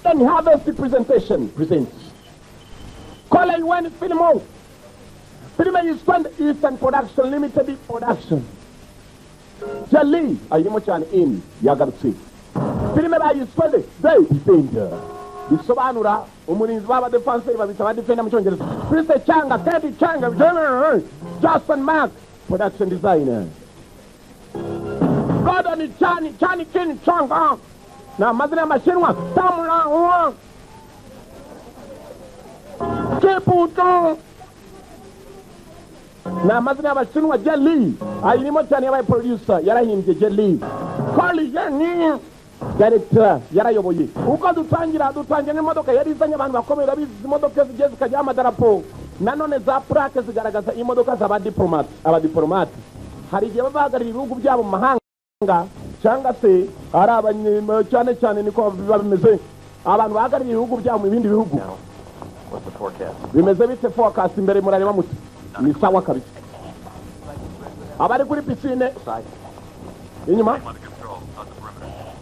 Eastern Harvest Presentation presents Colin Wen Film House. Filime yiswa Eastern Production Limited Production. Jali ayirimo cyane in yagarutse. Filime bayiswa The Defender. Bisobanura umurinzi w'aba defenseur babita ba defender mu Cyongereza. Prince Changa, Teddy Changa, General Justin Mark, production designer. Gordon Chani, Chani King Changa. Na amazina y'amashinwa Tamura Huang. Kiputo. Na amazina y'abashinwa Jelly. Ayirimo cyane yabaye producer, yarahimbye Jelly. Kali Jenny director yarayoboye. Uko dutangira n'imodoka yari izanye abantu bakomeye, abizi imodoka zigiye zikajya amadarapo. Nanone za plaque zigaragaza imodoka z'aba diplomate, abadiplomate. Hari igihe babahagarariye ibihugu byabo mu mahanga cyangwa se ari abanye cyane cyane niko biba bimeze, abantu bahagarariye ibihugu byabo mu bindi bihugu. Bimeze bite forecast imbere murareba muti ni sawa kabisa. Abari kuri piscine inyuma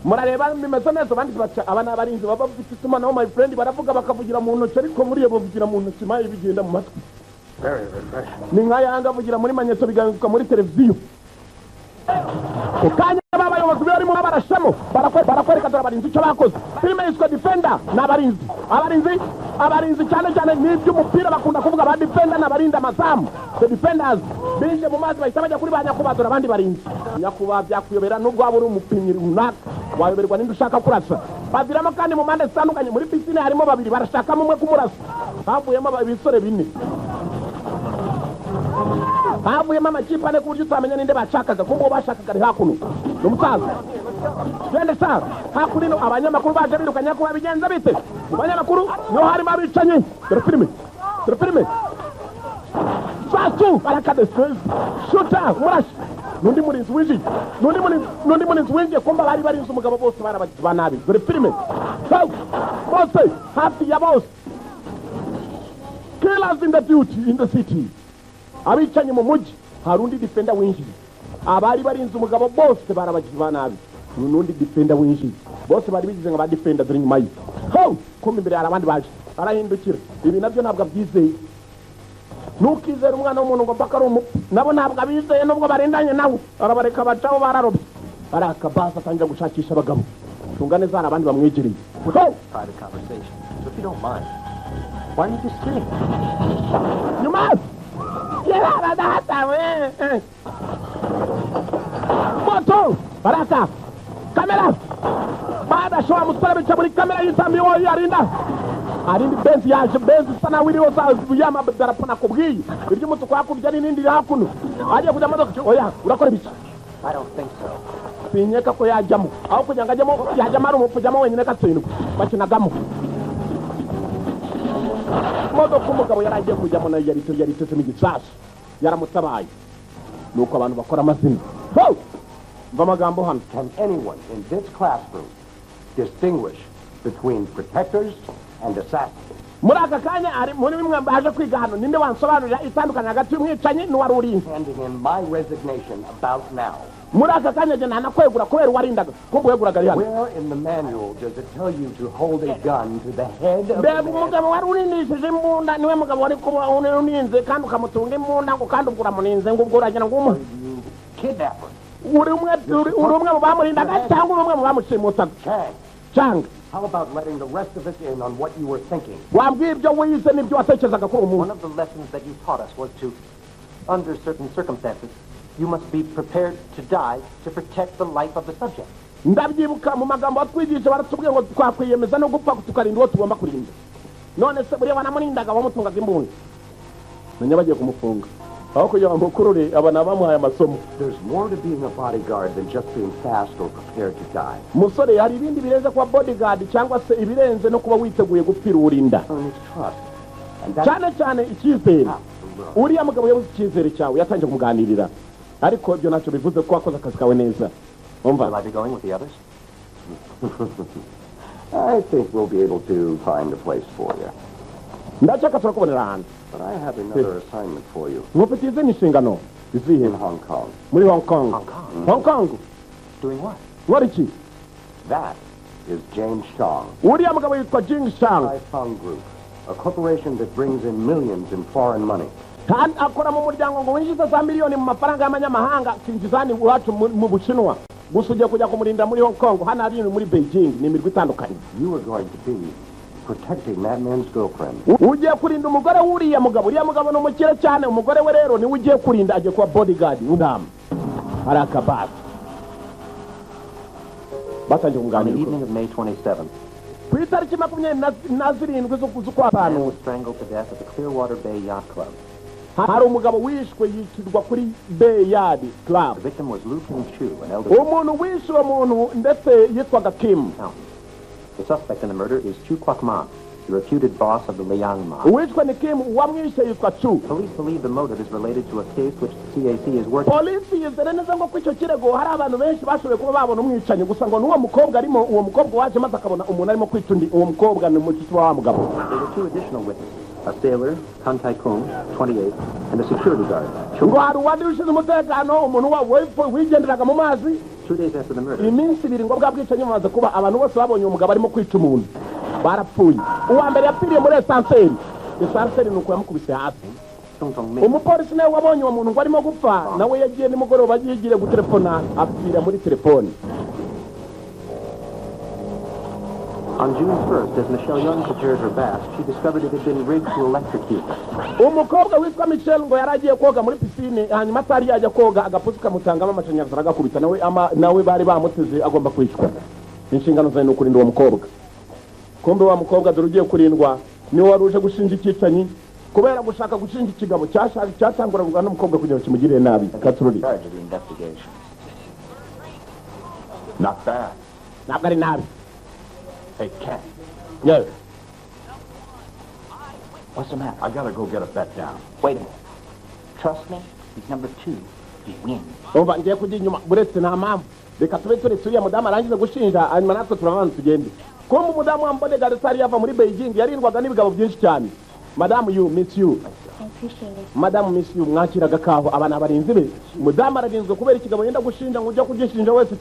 murareba bimeze neza, abandi baca abana barinzi baba bafite itumanaho my friend, baravuga bakavugira mu ntoki, ariko muri iyo bavugira mu ntoki mayi bigenda mu matwi. Ni nka yanga avugira muri manyeto bigaruka muri televiziyo. Kanya abayobozi barimo barashamo barakwereka dore abarinzi icyo bakoze. Filime yiswe Defender n'abarinzi, abarinzi cyane cyane n'iby'umupira bakunda kuvuga ba defender n'abarinda amazamu. The defenders binje mu mazi bahita bajya kuri ba nyakubahwa, dore abandi barinzi. Nyakubahwa byakuyobera nubwo waba uri umupimyi runaka wayoberwa n'indi ushaka kurasa. Baviramo kandi mu mpande zitandukanye, muri pisine harimo babiri barashakamo umwe kumurasa, havuyemo ibisore bine, havuyemo amakipe ane ku buryo utamenya ninde bashakaga, kuko uwo bashakaga ari hakuno ni umusaza. Gende sa hakuno, abanyamakuru baje biruka nyakubahwa bigenza bite? Mu banyamakuru niho harimo abicanyi. Dore filime, dore filime. Sasu barakade shuta murashi n'undi murinzi winjiye, n'undi murinzi winjiye, kumba bari barinze umugabo bose barabagizi ba nabi. Dore filime bose hafi ya bose. Killers in the duty in the city. Abicanyi mu mujyi, hari undi defender winjiye. Abari barinze umugabo bose barabagizi ba nabi, n'undi defender winjiye. Bose bari bigize nka ba defender dore inyuma ye. Ho, kumbe imbere hari abandi baje. Arahindukira. Ibi nabyo ntabwo abyizeye. Ntukizere umwana w'umuntu ngo mpaka ari umupfu. Nabo ntabwo abizeye nubwo barindanye nawe. Arabareka bacaho bararobye. Barakabasa atangira gushakisha abagabo. Cunga neza hari abandi bamwegereye. Ho! Private conversation. So if you don't mind, why are you just sitting there? Nyuma! Moto! Baraka! Kamera! Badashoa musore bica muri kamera y'isambi wowe arinda. Arindi benzi yaje, benzi isa nawe iriho za y'amadarapo nakubwiye. Iry'umutuku hakurya n'irindi hakuno. Agiye kujya modoka. Oya, urakora ibiki? I don't think so. Sinkeka ko yajyamo. Aho kugira ngo ajyemo, yajyamo ari umupfu, ujyamo wenyine gatsindwa. Bakinagamo. Modoka umugabo yari agiye kujyamo nayo yari itezemo igisasu. Yaramutabaye. Nuko abantu bakora amazina. Ho! Mva amagambo hano. Can anyone in this classroom distinguish between protectors and assassins? Muri aka kanya ari muri bimwe baje kwiga hano, ninde wansobanurira itandukanye hagati y'umwicanyi n'uwari urinze? Handing in my resignation about now. Muri aka kanya je ntanakwegura kubera uwarindaga, kumbe weguraga ari hano. Where in the manual does it tell you to hold a gun to the head of Mbega the man? umugabo wari urindishije imbunda niwe mugabo wari kuba urinze kandi ukamutunga imbunda ngo kandi ubwo uramurinze ngo ubwo uragira ngo umuhe. You kidnapper. Uri umwe mu bamurindaga cyangwa uri umwe mu bamushimutaga? Chang. Chang. How about letting the rest of us in on what you were thinking? Wambwiye ibyo wize n'ibyo watekerezaga kuri uwo munsi. One of the lessons that you taught us was to, under certain circumstances, you must be prepared to die to protect the life of the subject. Ndabyibuka mu magambo watwigisha baratubwiye ngo twakwiyemeza no gupfa tukarinda uwo tugomba kurinda. None se buriya wanamurindaga wamutungaga imbunda? Menya bagiye kumufunga. Aho kugira ngo mukurure, aba ni abamuhaye amasomo. There's more to being a bodyguard than just being fast or prepared to die. Musore, hari ibindi birenze kuba bodyguard cyangwa se ibirenze no kuba witeguye gupfira uwurinda. Earn his trust. And that's Cyane cyane icyizere. tough to learn. Uriya mugabo yabuze icyizere cyawe, yatangiye kumuganirira, ariko ibyo ntacyo bivuze ko wakoze akazi kawe neza, umva. Will I be going with the others? I think we'll be able to find a place for you. Ndakeka turakubonera ahantu. But I have another assignment for you Nkufitiye izindi nshingano. Izihe? In Hong Kong. Muri Hong Kong. Hong Kong? Hong Kong. Doing what? Nkora iki? That is James Shong, Uriya mugabo yitwa Jing Shang. Fong Group, a corporation that brings in millions in foreign money. Kandi akora mu muryango ngo winjiza za miliyoni mu mafaranga y'amanyamahanga, akinjiza hano iwacu mu Bushinwa. Gusa ugiye kujya kumurinda muri Hong Kong, hano hari muri Beijing, ni imirwi itandukanye. You are going to be protecting that man's girlfriend. Ugiye kurinda umugore w'uriya mugabo. Uriya mugabo ni umukire cyane. Umugore we rero niwe ugiye kurinda, agiye kuba bodyguard w'umudamu. Hari akabasi batangiye On the kumuganira. evening of May 27th, Ku itariki 27 z'ukwa a man tanu, was strangled to death at the Clearwater Bay Yacht Club. Hari umugabo wishwe, yicirwa kuri Bay Yacht Club. The victim was Lu King Chu, an elderly Umuntu wishe uwo muntu ndetse yitwaga Kim. accountant. The suspect in the murder is Chu Kwak Man, the reputed boss of the Liang mob. Uwishwe ni Kim, uwamwishe yitwa Chu. Police believe the motive is related to a case which the CAC is working Polisi yizere neza ngo ko icyo kirego hari abantu benshi bashoboye kuba babona umwicanyi, gusa ngo n'uwo mukobwa arimo, uwo mukobwa waje maze akabona umuntu arimo kwica undi. Uwo mukobwa ni mushiki wa wa mugabo. There were two additional witnesses, a sailor, Kan Tai Kung, 28, and a security guard, Chu. Ngo hari uwandi ushinzwe umutekano, umuntu wigenderaga mu mazi. 2 days after the murder, Iminsi 2 ngo bwa bwicanyi bumaze kuba, abantu bose babonye uwo mugabo arimo kwica umuntu barapfuye. Uwa mbere yapfiriye muri ascenseur. Ascenseur ni uko yamukubise hasi. Chung Tong Ming Umupolisi nawe wabonye uwo muntu ngo arimo gupfa, nawe yagiye nimugoroba yigiriye gutelefona, apfira muri telefone. On June 1st, as Michelle Young prepared her bath, she discovered it had been rigged to electrocute her. Umukobwa witwa Michelle ngo yari agiye koga muri pisine, hanyuma atari yajya koga, agapusi kamutangamo amashanyarazi aragakubita. Nawe nawe bari bamuteze, agomba kwicwa. Inshingano zawe ni ukurinda uwo mukobwa. Kumbe wa mukobwa dore ugiye kurindwa niwe wari uje gushinja icyicanyi, kubera gushaka gushinja ikigabo cyashaje cyatanguraga n'umukobwa kugira ngo kimugirire nabi. Katururi. Charge of the investigation. Not bad. Ntabwo ari nabi. Hey, Ken. Yewe. What's the matter? I gotta go get a bet down. Wait a minute. Trust me, he's number two. He wins. Umva, ngiye kujya inyuma. Buretse, nta mpamvu, reka tube turetse uriya mudamu arangize gushinja, hanyuma natwe turabanza tugende. Kumbe umudamu wa bodyguard utari yava muri Beijing yarindwaga n'ibigabo byinshi cyane. Madamu yu, miss you. I appreciate it. Madamu miss you, mwakiraga kaho. Aba ni abarinzi be. Umudamu ararinzwe kubera ikigabo yenda gushinja, ngo ujya kugishinja wese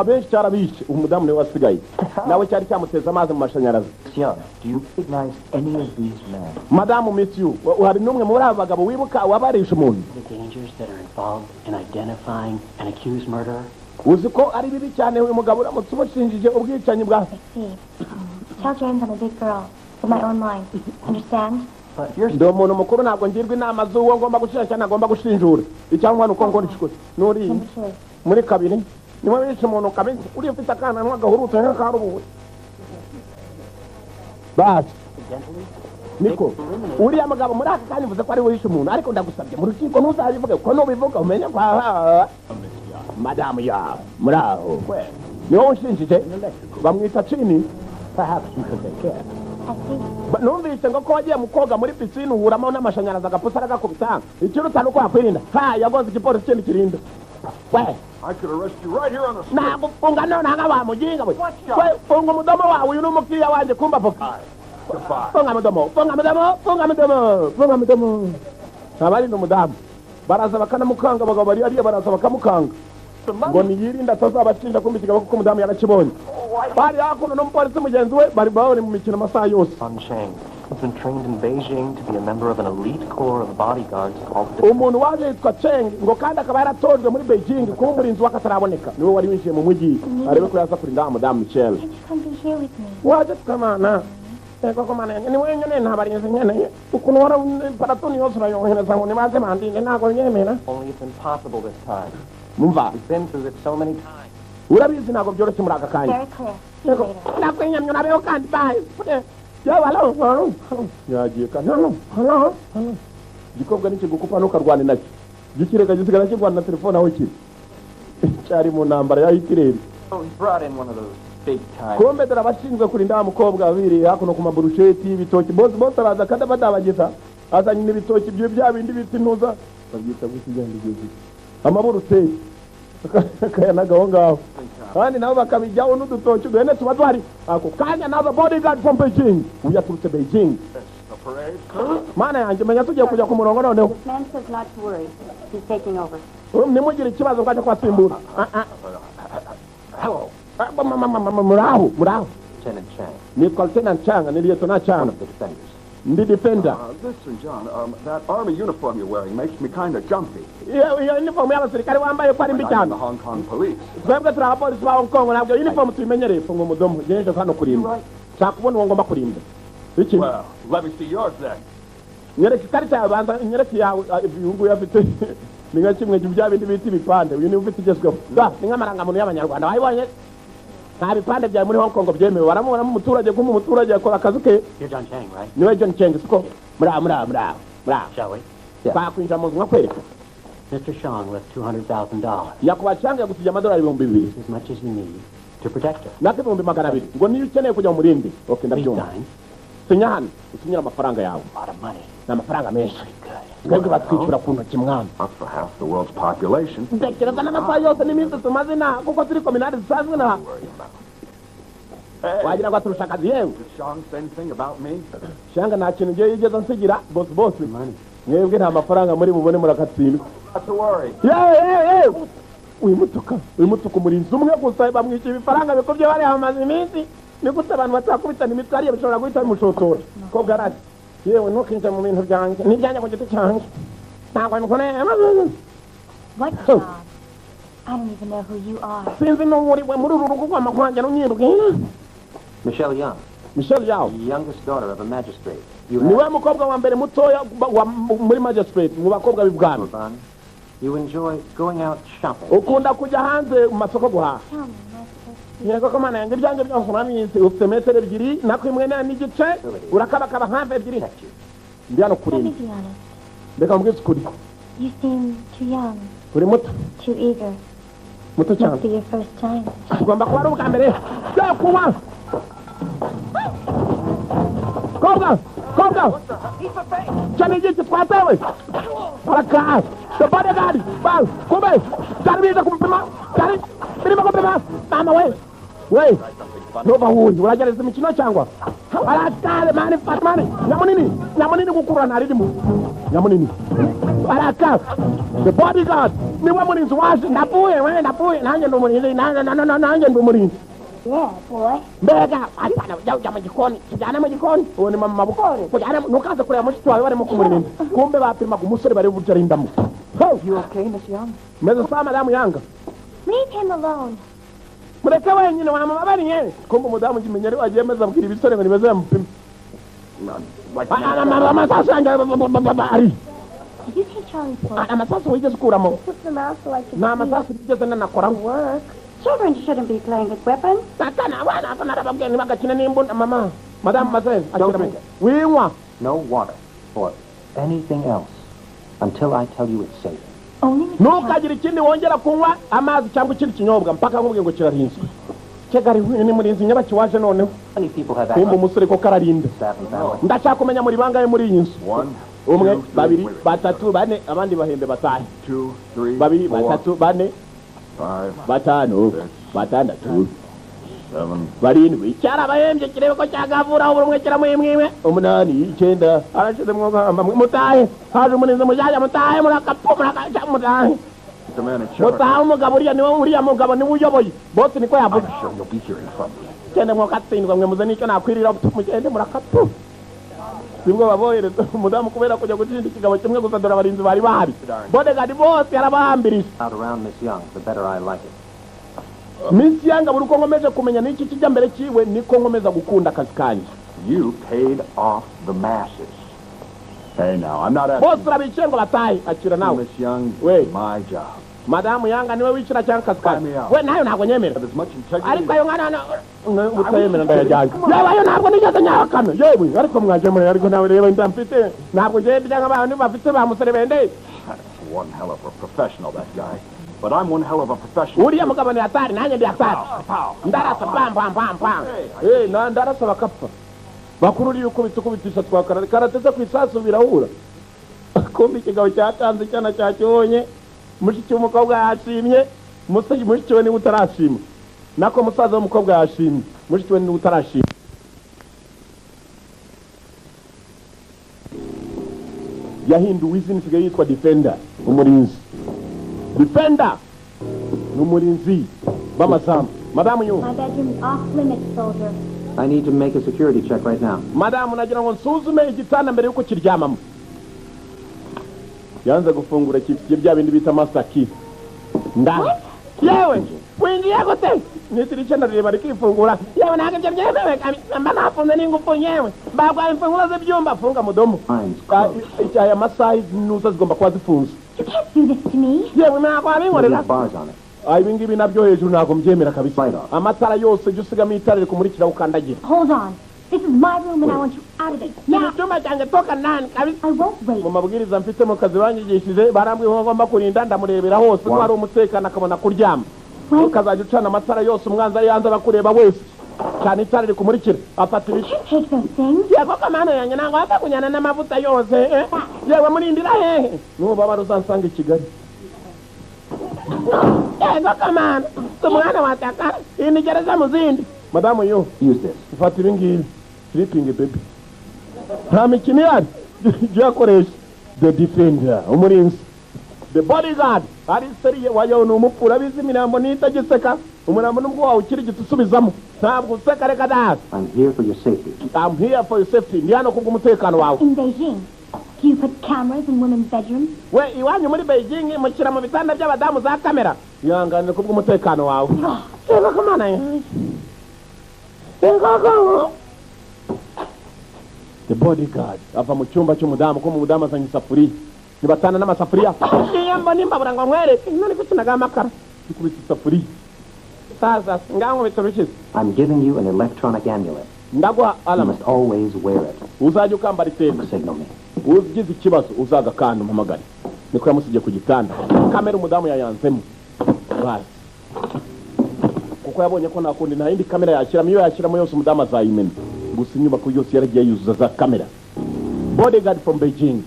benshi cyarabishe. Umudamu niwe wasigaye, nawe cyari cyamuteza amazi mu mashanyarazi. Miss Young, do you recognize any of these men? Madamu miss you, hari n'umwe muri aba bagabo wibuka wabarisha umuntu? The dangers that are involved in identifying an accused murderer. Uzi ko ari bibi cyane uyu mugabo uramutse umushinjije ubwicanyi bwa I see. Tell James I'm a big girl with my own mind. Understand? But you're Ndi umuntu mukuru, ntabwo ngirwa inama z'uwo ngomba gushinja cyangwa ntagomba gushinjura. Icyangombwa ni uko ngora ishuri n'uriya. Number two. Muri kabiri niwe wishe umuntu kabisa, uriya ufite akananwa gahurutse nk'akarubuwe. Basi niko uriya mugabo muri aka kanya mvuze ko ari we wishe umuntu, ariko ndagusabye mu rukiko ntuzabivuge, ko nubivuga umenye ko madamu ya muri aho niwe unshinjije, bamwita Cini. Perhaps you should take care. I see. Numvise ngo ko wagiye mu koga muri pisine uhuramo n'amashanyarazi, agapusi aragakubita. Ikiruta ni uko wakwirinda. Ha, yagonze igipolisi kindi kirinda we. I could arrest you right here on the street. Nagufunga none nka wa mujinga we. We, funga umudomo wawe, uyu ni umukiriya wanjye. Kumba avoka. Goodbye. Funga mudomo, funga mudomo, funga mudomo, funga mudomo. Abarinda umudamu baraza bakanamukanga. Abagabo bari hariya baraza bakamukanga ngo niyirinde atazabashinja. Kumva ikigabo kuko umudamu yarakibonye, bari hakuno n'umupolisi mugenzi we, bari bari mu mikino amasaha yose. Sun Cheng has been trained in Beijing to be a member of an elite corps of bodyguards called the Umuntu waje yitwa Cheng, ngo kandi akaba yaratojwe muri Beijing kuba umurinzi w'akataraboneka. Niwe wari winjiye mu mujyi arebe ko yaza kurinda wa mudamu Michelle. Can't you come be here with me? Waje tukamana? Ego komana, ni wenyine nta barinzi nkeneye. Ukuntu wara paratoni yose urayohereza ngo nibaze bandinde, ntabwo nyemera. Only it's impossible this time. Mumva. We've been through it so many times. Urabizi ntabwo byoroshye muri aka kanya. Very clear. See you Yego. later. Nakwinyamye, urabeho kandi, bye. Yewe, hello, hello, hello. Yagiye kandi, hello, hello, hello. Igikobwa nikigukupa ntukarwane nacyo. Gikireka gisigara kirwana na telefone aho kiri. Cyari mu ntambara ya Hitler. Oh, he brought in one of those big time. Kumbe dore abashinzwe kurinda wa mukobwa babiri hakuno ku maburusheti y'ibitoki, bose bose araza kandi abadabagiza, azanye n'ibitoki byo bya bindi bita intuza, babyita gutya amaburuteri, akayanaga aho ngaho, kandi nabo bakabijyaho n'udutoki duhene tuba duhari. Ako kanya naza bodyguard from Beijing, uyu yaturutse Beijing. The parade? Mana yanjye, menya tugiye kujya ku murongo noneho. This man says not to worry. He's taking over. Nimugire ikibazo ngo ajye kubasimbura. Ah, ah. Hello, Ah, muraho, muraho. Lieutenant Chang, Nitwa Lieutenant Chang, ni Lieutenant Chang. one of the defenders. Ndi defender. Listen, John, that army uniform you're wearing makes me kind of jumpy. Iyo uniform y'abasirikare wambaye ko ari mbi I'm cyane. in the Hong Kong police. Twebwe turi abapolisi ba Hong Kong, ntabwo uniform tuyimenyereye. Funga umudomo, ngejeje hano kurinda, nshaka kubona uwo ngomba kurinda iki. Well, let me see yours then. Nyereka ikarita yawe, banza nyereka iyawe. Ah, uyu nguyu afite ni nka kimwe bya bindi bita ibipande, uyu niwe ufite igezweho. Da, ni nk'amarangamuntu y'abanyarwanda wayibonye. Nta bipande byawe muri Hong Kong byemewe. Baramubonamo umuturage, kuma umuturage akora akazi ke. You're John Chang, right? Niwe John Cheng, siko? Muraho, muraho, muraho, muraho. Shall we? Twakwinjira mu nzu nkakwereka. Mr. Shang left $200,000. Nyakubahwa Chang yagusigiye amadolari 2000. As much as you need to protect her. Nako 200,000 ngo niyo ukeneye kujya mu murindi. Okay. Please Ndabyumva. sign. Sinya hano, usinyire amafaranga yawe. A lot of money. Ni amafaranga menshi, twebwe batwishyura ku ntoki mwana. Not for half the world's population. Ntekereza n'amasaha yose n'iminsi tumaze inaha, kuko turi kominari zisanzwe inaha. Hey, wagira ngo aturusha akazi yewe. did Shang say anything about me? Shanga nta kintu ngiye yigeze nsigira, bosi, bosi. Money. Mwebwe nta mafaranga muri bubone, murakatsindwa. Not to worry. Yewe, yewe, yewe, uyu mutuka, uyu mutuka, umurinzi umwe gusa bamwishyura ibifaranga bikubye. Bariya bamaze iminsi, ni gute abantu batakubitana imitwe hariya? Bishobora guhita bimushotora ko bwarati. Yewe, ntukinjire mu bintu byanjye, n'ibyanjye ku giti cyanjye ntabwo bikoreye. What job? I don't even know who you are. Sinzi n'uwo uri we muri uru rugo rwama kwanjye, ntunyibwira. Michelle Young, Michelle Yao. the youngest daughter of a magistrate. You Niwe have mukobwa wa mbere mutoya muri magistrate, mu bakobwa b'ibwami. Urban. You enjoy going out shopping. Ukunda kujya hanze mu masoko guhaha. Tell me, am I supposed to be? Yego ko mana yanjye, ibyanjye byose urabizi. Ufite metero 2 nako imwe n'igice, urakabakaba hafi 2. Protect you. Ndi hano Let me kurinda. be honest. Reka mbwize ukuri. You seem too young, Uri muto, too eager. muto cyane. Must be your first time. Ugomba kuba ari ubwa mbere byo kunywa. Kobwa, kobwa, cyane igiki twatewe. Araka the bodyguard ba kumbe byari bize kumupima, byari birimo gupima. Mama we, we ntuva wundi, uragereza imikino cyangwa arakare mani fat mani nyamunini, nyamunini gukurura ntaririmo nyamunini. Araka the bodyguard niwe murinzi waje. Ndapfuye we, ndapfuye nanjye, ndi umurinzi nanjye, nanjye ndi umurinzi. Yeah, boy. Mbega apana, ujya ujya mu gikoni, tujyane mu gikoni. Uwo ni mama mabukore, kujyane, ntukaze kureba mushiki wawe barimo kumurinda. Kumbe bapimaga umusore bari uburyo arindamo. Ho! You okay, Miss Young? Meze sawa, madamu Yanga? Leave him alone. Mureke wenyine, wamubabariye. Kumbe umudamu ngimenya ari wagiye meze abwira ibisore ngo nimeze bamupime. Amasasu yanjye ari Did you take Charlie's book? Amasasu wigeze ukuramo? Took them out so I could Nta see masasu wigeze nanakoraho. work. Children shouldn't be playing with weapons. Tatana abana ko narababwiye ntibagakine n'imbunda. Mama, madamu maze Don't drink it. winywa. No water or anything else until I tell you it's safe. Only Mr. Chang. Ntukagire ikindi wongera kunywa, amazi cyangwa ikindi kinyobwa, mpaka nkubwiye ngo kirarinzwe. Kegari ni murinzi nyabaki waje noneho. How many people have Kumva access umusore ko kararinda. to staff and family? Ndashaka kumenya muri bangahe muri iyi nzu. One, Umwe, two, three, babiri, wait, wait. batatu, bane, abandi bahembe batahe. Two, three, Babiri, four, batatu, bane, five, batanu, six, batandatu, seven, barindwi. Cyarabahembye kirebe ko cyagavuraho buri umwe kiramuhimwimwe. Umunani, icyenda, arashize mwuka. Mutahe, haje umurinzi mushyashya. Mutahe, murakapu, murakaca, mutahe. The man in charge. Mutahe, umugabo uriya niwe, uriya mugabo niwe uyoboye, bosi niko yavuze. I'm sure you'll be hearing from me. Gende mwuka, mwe muze n'icyo nakwirira. Mugende murakapu. Nibwo babohereza umudamu kubera kujya gutsinda ikigabo kimwe gusa. Dore abarinzi bari bahari, bodyguard bose yarabahambirije. Out around Miss Young, the better I like it. Miss Yanga, buri uko nkomeje kumenya n'iki kijya mbere kiwe, niko nkomeza gukunda akazi kanjye. You paid off the masses. Hey, now, I'm not asking Bose urabicaye ngo batahe, akira nawe. Miss Young. Wait. My job. Madamu Yanga niwe wishyura cyangwa akazi kanjye? We nayo ntabwo nyemera. Ariko ayo mwana utayemera ndayajyanye. Yewe, ayo ntabwo nigeze nyahakana. Yewe, ariko mwaje muri, ariko nawe reba inda mfite, ntabwo ngiye ndya nk'abantu bafite ba muserebende. One hell of a professional, that guy. But I'm one hell of a professional. Uriya mugabo ni hatari, nanjye ndi hatari. Ndarasa pam pam pam pam. Na ndarasa bakapfa. Bakuru uri ukubita ukubitisha twakara karateze ku isasu birahura. Kumbi ikigabo cyatanze icyana cyakibonye, mushiki w'umukobwa yashimye, mushiki we niwe utarashima. Nako musaza w'umukobwa yashimye, mushiki we niwe utarashima. Yahinduwe izina, isigaye yitwa Defender, umurinzi. Defender ni umurinzi b'amazamu. Madamu Yu. My bedroom is off limits, soldier. I need to make a security check right now. Madamu, nagira ngo nsuzume igitanda mbere yuko kiryamamo. Yanze gufungura kifitiye bya bindi bita master key. Ndani. Yewe, winjiye gute? Nitirisha ndareba rikifungura. Yewe, ntabwo ibyo byemewe, mba nafunze n'ingufu yewe. Bagwaye imfunguzo z'ibyumba, funga mudomo. Aya masaha nuza zigomba kuba zifunze. You can't do this to me. Yewe, ntabwo wabinkorera. Ibi ngibi nabyo hejuru ntabwo mbyemera kabisa. Amatara yose jya usigamo itara rikumurikira ukandagira. Hold on. This is my room and I want you out of it. Now. Icyumba cyanjye toka nani kabisa. I won't wait. Mu mabwiriza mfite mu kazi banyigishije barambwiye ko ngomba kurinda ndamurebera hose ko hari umutekano akabona kuryama. Ukazajya ucana amatara yose umwanzi ari yanze bakureba wese. Cyane itara rikumurikira afata ibice. Take those things. Yego kamana yanjye ntabwo wapfa kunyana n'amavuta yose. Yewe, murindira hehe? Nubabara uzansanga i Kigali. Yego kamana, umwana wataka iyi ni gereza mu zindi. Madamu Yu, use this. Fata ibi ngibi. Sleeping baby. Nta mikino ihari. Jya uyakoresha. The Defender, umurinzi. The bodyguard. Ari seriye wayo ni umupfura abizi imirambo ntitagiseka. Umurambo nubwo wawe ukirigita usubizamo. Ntabwo useka, reka data. I'm here for your safety. I'm here for your safety. Ndi hano kubw'umutekano wawe. In Beijing, do you put cameras in women's bedrooms? We iwanyu muri Beijing mushyira mu bitanda by'abadamu za kamera? Ihanganire kubw'umutekano wawe. Yego kamana yanjye. Yego. The bodyguard ava mu cyumba cy'umudamu, ko mu mudamu azanye isafuriya. Nibatana n'amasafuriya. Iyo mbona imbabura ngo nkwereke, none gukinaga amakara. Ikubita isafuriya. Saza, ngaho nkubita urushize. I'm giving you an electronic amulet. Ndaguha You alarm. must always wear it. Uzajya ukambara iteka. Signal me. Ugize ikibazo uzaga kandi umpamagare. Niko yamusigiye ku gitanda. Kamera umudamu yayanzemo. Basi. Kuko yabonye ko nta kundi, nta yindi kamera yashyiramo, iyo yashyiramo yose umudamu azayimena. Gusa inyubako yose yaragiye yuzuza za kamera. Bodyguard from Beijing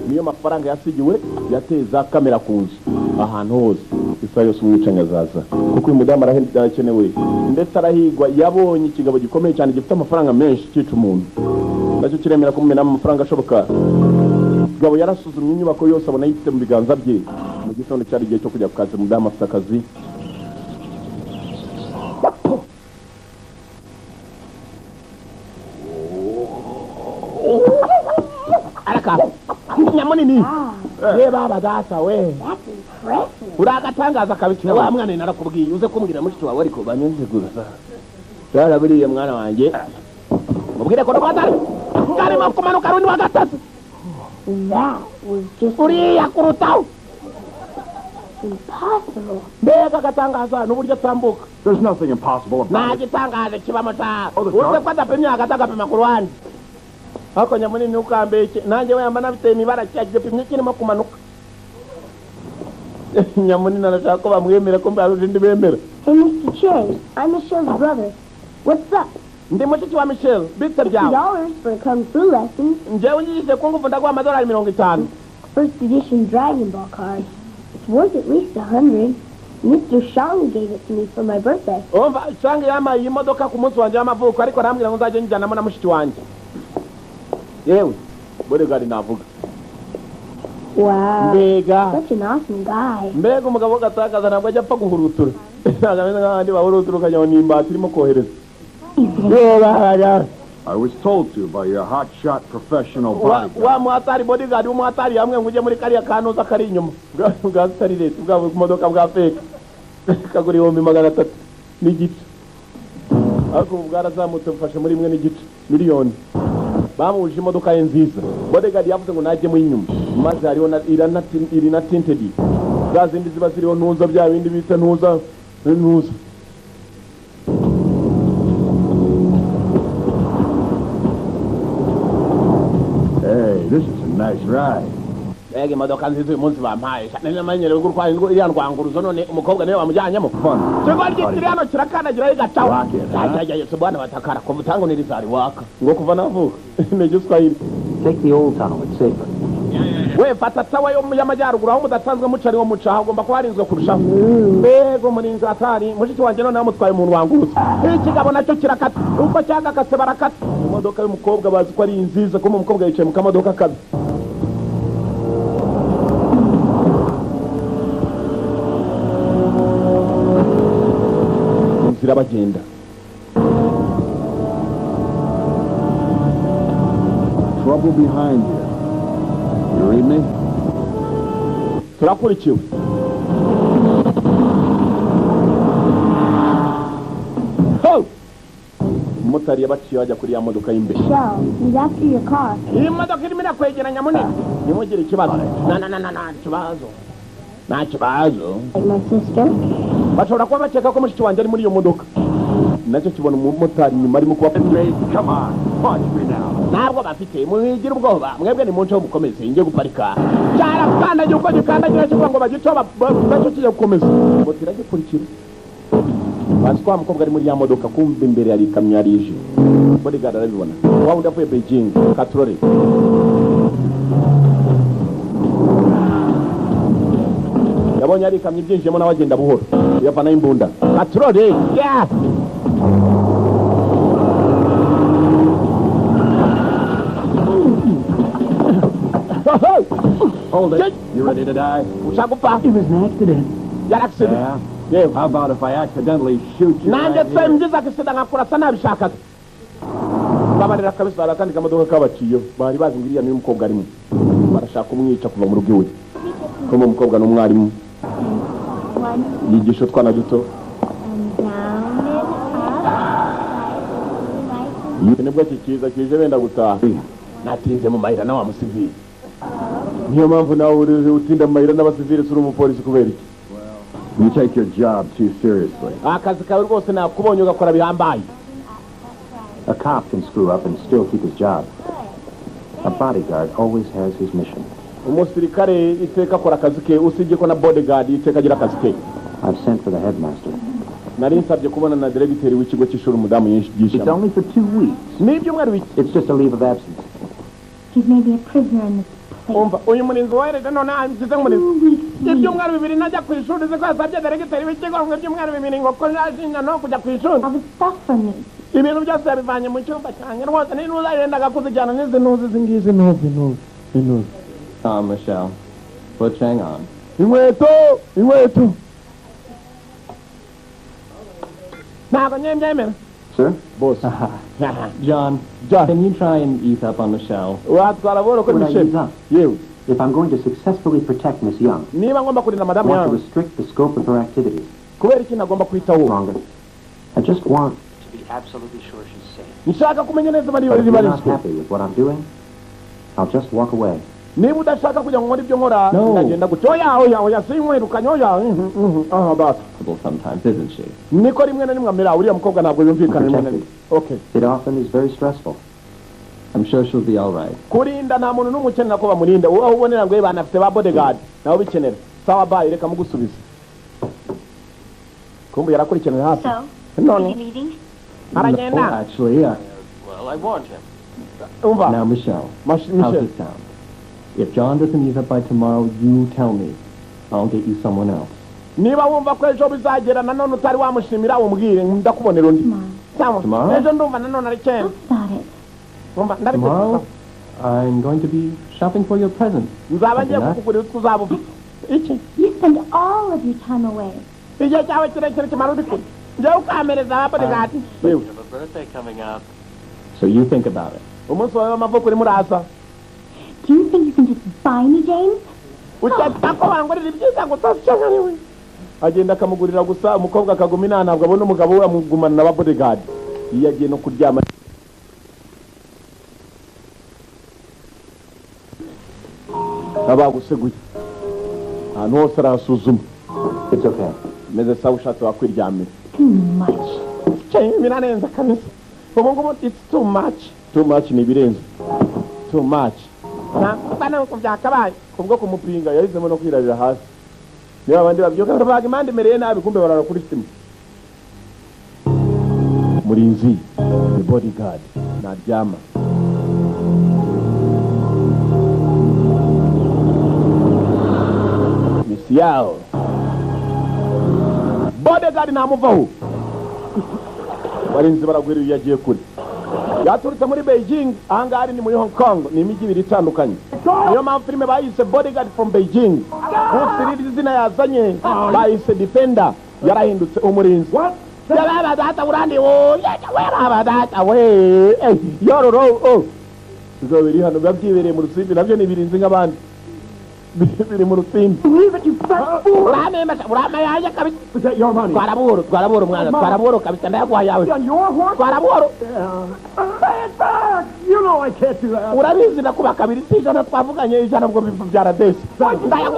niyo mafaranga yasigiwe, yateye za kamera ku nzu ahantu hose. Isaha yose umwicanyi azaza, kuko uyu mudamu arakenewe ndetse arahigwa. Yabonye ikigabo gikomeye cyane gifite amafaranga menshi cyica umuntu, nacyo kiremera kumumenamo amafaranga ashoboka. Gabo yarasuzumye inyubako yose abona yifite mu biganza bye. Mu gitondo cyari igihe cyo kujya ku kazi, umudamu afite akazi. Araka nyamunini, reba abadasa we. That's impressive. Uragatangaza kabisa wa mwana, narakubwiye uze kumbwira mushiki wawe, ariko banyuze gusa byaraburiye mwana wanjye. Mubwire ko rwatari karimo kumanuka rundi wa gatatu. That was just uriya kurutaho. impossible. Mbega agatangaza n'uburyo atambuka. There's nothing impossible about Nta it. gitangaje kibamo ta. Oh, the Uretse ko adapimye hagati agapima ku ruhande. Ariko nyamunini ukambeke nanjye weyamba nabiteye imibara cya gipimye kirimo kumanuka. Nyamunini arashaka ko bamwemera ko mbari undi bemera. Hey, Mr. Cherry, I'm Michelle's brother. What's up? Ndi mushiki wa Michelle, bite byawe? $50 for a kung fu lesson. Njyewe unyigishije kung fu ndaguha $50. First edition Dragon Ball card. It's worth at least 100. Mr. Shang gave it to me for my birthday. Umva, Shang yampaye iyi modoka ku munsi wanjye w'amavuko, ariko arambwira ngo nzajye njyanamo na mushiki wanjye. Yewe, bodyguard navuga. Wow. Mbega. Such an awesome guy. Mbega umugabo w'agatakaza, ntabwo ajya apfa guhurutura. Ntabwo ameze nk'abandi bahurutura ukajya ngo ni imbata irimo kohereza. Yewe. I was told to by your hotshot professional Wa bodyguard. wa muhatari bodyguard w'umuhatari hamwe ngo ujye muri kariya kanuza kari inyuma bwa starireti bwa modoka bwa fake kagura 300,000 n'igice, ariko ubu bwarazamutse bufashe muri 1.5 miliyoni. Bamubujije imodoka ye nziza. Bodyguard yavuze ngo najyemo inyuma, maze hariho na iri na tinted. Za zindi ziba ziriho ntuza bya bindi bita ntuza ntuza. Hey, this is a nice ride. Mbega imodoka nziza uyu munsi bampaye. Namenyereye gutwara iriya ndwanguruzo none umukobwa niwe bamujyanyemo. Kigo kiri hano kirakandagira igacaho. Cyajya bwana batakara kuva utanguniriza ari waka. Ngo kuva navuka. Ni Igiswahili. Take the old tunnel, it's safer. We fata tawa yo y'amajyaruguru aho mudasanzwe muca ariho muca hagomba kuba harinzwe kurushaho. Mbega umurinzi atari mushiki wanjye noneho amutwaye umuntu wangurutse. Ikigabo nacyo kirakata uko cyagakase barakata. Imodoka y'umukobwa bazi ko ari nziza kuko umukobwa yicaye mu kamodoka kabi. Inzira bagenda. Trouble behind you. You read me? Turakurikiwe. Ho! Umumotari yabaciye bajya kuri ya modoka y'imbere. He's after your car. Iyi modoka irimo irakwegeranya munini. Nimugire ikibazo. Na na na na na kibazo. Nta kibazo. Like my sister. Bashobora kuba bakeka ko mushiki wanjye ari muri iyo modoka. Nacyo kibona umumotari nyuma arimo kuba. Come on, punch me now. Ntabwo bafite mwigira ubwoba mwebwe ni munce mukomeze ngiye guparika. Cyarakandagira uko gikandagira kivuga ngo bagico nacyo kijya gukomeza. Moto iragikurikira. Bazi ko wa mukobwa ari muri ya modoka kumva imbere yari ikamyo yari ije. Bodyguard arabibona. Wa wundi avuye Beijing katrore. Yabonye ari ikamyo ibyinjiyemo nawe agenda buhoro. Yavanayo imbunda. Katrore. Yeah. Hold it. You ready to die? It was an accident. Yari accident. Yeah. Yewe. How about if I accidentally shoot you? Nanjye right se here? ngize accident nkakurasa nabishakaga. Babarira kabisa hari akandi kamodoka kabaciyeho. Bari bazi ngo iriya niyo umukobwa arimo. Barashaka kumwica kuva mu rugo iwe. Kuko umukobwa ni umwarimu. Yigisha utwana duto. Nibwo kikiza kije benda gutaha. Natinze mu mayira na wa musivili. Niyo mpamvu nawe uri utinda mu mayira n'abasivili uri umupolisi kubera iki? You take your job too seriously. Akazi kawe rwose nakubonye ugakora bihambaye. A cop can screw up and still keep his job. A bodyguard always has his mission. Umusirikare iteka akora akazi ke usibye ko na bodyguard iteka agira akazi ke. I've sent for the headmaster. Nari nsabye kubona na diregiteri w'ikigo cy'ishuri umudamu yigisha. It's only for 2 weeks. Ni ibyumweru bike. It's just a leave of absence. He's maybe a prisoner in this place. Umva uyu murinzi wohereje none angize nk'umurinzi. Ibyumweru bibiri najya ku ishuri uzi ko yasabye diregiteri w'ikigo ngo ibyumweru bibiri ngo ko njajinya no kujya ku ishuri. All the stuff from me. Ibintu byose yabivanye mu cyumba cyanjye rwose n'intuza yendaga kuzijyana n'izi ntuzi izi ngizi ntuzi ntuzi ntuzi. Michelle, put Chang on. Inkweto inkweto. Ntabwo nyembyemera. Sir? Boss. John, John. Can you try and ease up on Michelle? Watwara buhoro kuri Would I Michelle. ease up? Yewe. If I'm going to successfully protect Miss Young, Niba ngomba kurinda I madamu want to yawe. restrict the scope of her activities. Kubera iki ntagomba kwitaho? Longer. I just want To be absolutely sure she's safe. Nshaka kumenya neza bari But bari if you're not barinzwe. happy with what I'm doing, I'll just walk away. Niba udashaka kujya ngo nkore ibyo nkora No. ndagenda gutya. Oya oya oya sinkwirukanye oya. Aha basi. Sometimes, isn't she? Niko rimwe na rimwe amera uriya mukobwa ntabwo yumvikana rimwe na rimwe. Okay. It often is very stressful. I'm sure she'll be all right. Kurinda nta muntu n'umwe ukenera ko bamurinda. Aho ubonera ngo banafite ba bodyguard nabo bikenera. Sawa bye reka mugusubize. Kumbe yarakurikirana hafi. So, None. is he leaving? Aragenda. No, actually, Well, I warned him. Umva. Now, Michelle, how's Michelle. it sound? If John doesn't ease up by tomorrow, you tell me. I'll get you someone else. Niba wumva ko ejo bizagera nanone utari wamushimira umbwire ndakubonera undi. Sawa. Tomorrow? Ejo ndumva nanone ari kera. Think about it. Umva ndabitekereza. Tomorrow, I'm going to be shopping for your present. Nzaba ngiye kukugurira utwo uzaba ufite. Iki? You spend all of your time away. Igihe cyawe kirekire kimara uri kure. Njyewe ukampereza ba bodyguard. You Yewe. have a birthday coming up. So you think about it. Umunsi wawe w'amavuko urimo uraza. Do you think you can just buy me, James? Ukeka ko bangurira ibyiza gusa cyangwa ari we? Agenda akamugurira gusa umukobwa akaguma inama ntabwo abona umugabo we amugumana na ba bodyguard. Iyo agiye no kuryama abaguseguye. Ahantu hose arahasuzuma. It's okay. Meze sawa, ushatse wakwiryamira. Too much. Birarenze kabisa ubu ngubu. It's too much, too much ni ibirenze, too much. Ntabwo nuko byakabaye. Kubwo kumupinga yahisemo no kwirarira hasi. Niba abandi babyuka baravuga impande imereye nabi, kumbe barara kuri sima. Murinzi, the bodyguard, ntaryama. Misi yawo bodyguard ntamuvaho. Barinzi baragwira iyo yagiye kure. Yaturutse muri Beijing, ahangaha ari ni muri Hong Kong. Ni imijyi ibiri itandukanye, niyo mpamvu filime bayise Bodyguard from Beijing. Gusa iri zina yazanye bayise Defender, yarahindutse umurinzi. Yababa data urandi wo, yaba data we, yororo oh. Bizo biri hano biba byibereye mu rusimbi, nabyo ni ibirinzi nk'abandi, biri mu rusimbi. Urame kabisa. Twara buhoro, twara buhoro mwana, twara buhoro kabisa, ndayaguha yawe. Twara buhoro. Urabizi ndakuba kabiri, si 100 twavuganye, 100 ubwo byaradese.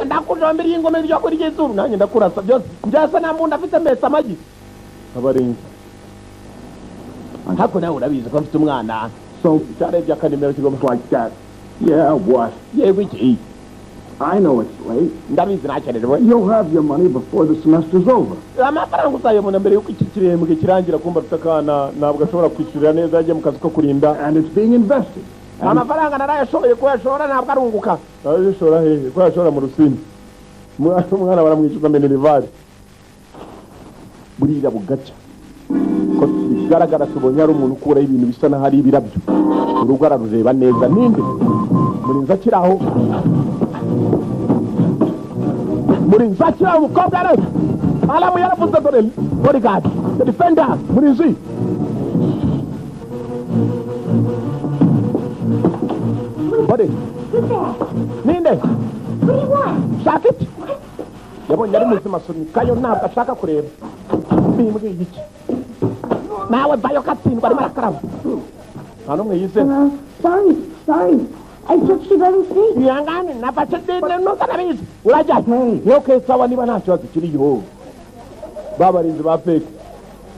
Ndakujombera iyi ngoma iryo kuri izuru, nanjye ndakurasa byose. Njyasa nta mbunda afite, mbese amagi. Abarinzi. Hako nawe urabizi ko mfite umwana. So cyarebye akanimero kigomba like that. Yeah, what? Yego iki? I know it's late. Ndabizi nakererewe. You'll have your money before the semester's over. Amafaranga uzayabona mbere yuko iki kirembwe kirangira. Kumva afite akana, ntabwo ashobora kwishyurira neza, yagiye mu kazi ko kurinda. And it's being invested. And amafaranga narayashoboye kuyashora, ntabwo arunguka. Arayashora hehe? Ko yashora mu rusimbi. Umwana baramwishyuza minerval. Burira bugacya. Ko bigaragara tubonye ari umuntu ukuraho ibintu bisa n'aho ari ibirabyo. Urugo ararureba neza. Ninde? Murinzi akiri aho. Murinzi akiri aho, umukobwa yari alamu yaravuze. Dore bodyguard, the defender, murinzi. Body. Who's there? Ninde? What do you want? Shaka iki? Yabonye ari muzima, asunikayo, ntabwo ashaka kureba. Bimbwiye iki? Nawe vayo katsindwa, arimo arakaraba. Nta n'umwe yizera. Hello? Sorry, sorry. I took you by mistake. Ihangane, nafashe nuko nabizi. Urajya he? Okay, sawa, niba nta kibazo kiriho. Babarinzi ba fake.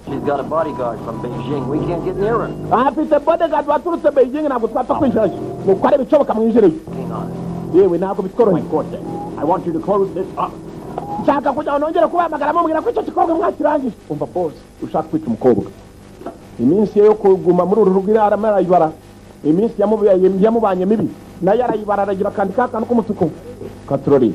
She's got a bodyguard from Beijing. We can't get near her. Afite bodyguard waturutse Beijing, ntabwo twapfa kwinjirayo. Mukore ibishoboka mwinjireyo. Hang on. Yewe, ntabwo bitworoheye. I want you to close this up. Nshaka kugira ngo nongere kubahamagara mubwira ko icyo gikobwa mwakirangije. Umva boss, ushaka kwica umukobwa, iminsi ye yo kuguma muri uru rugo arimo arayibara. Iminsi yamubanye mibi nayo arayibara, aragira akandi kakantu k'umutuku katurori.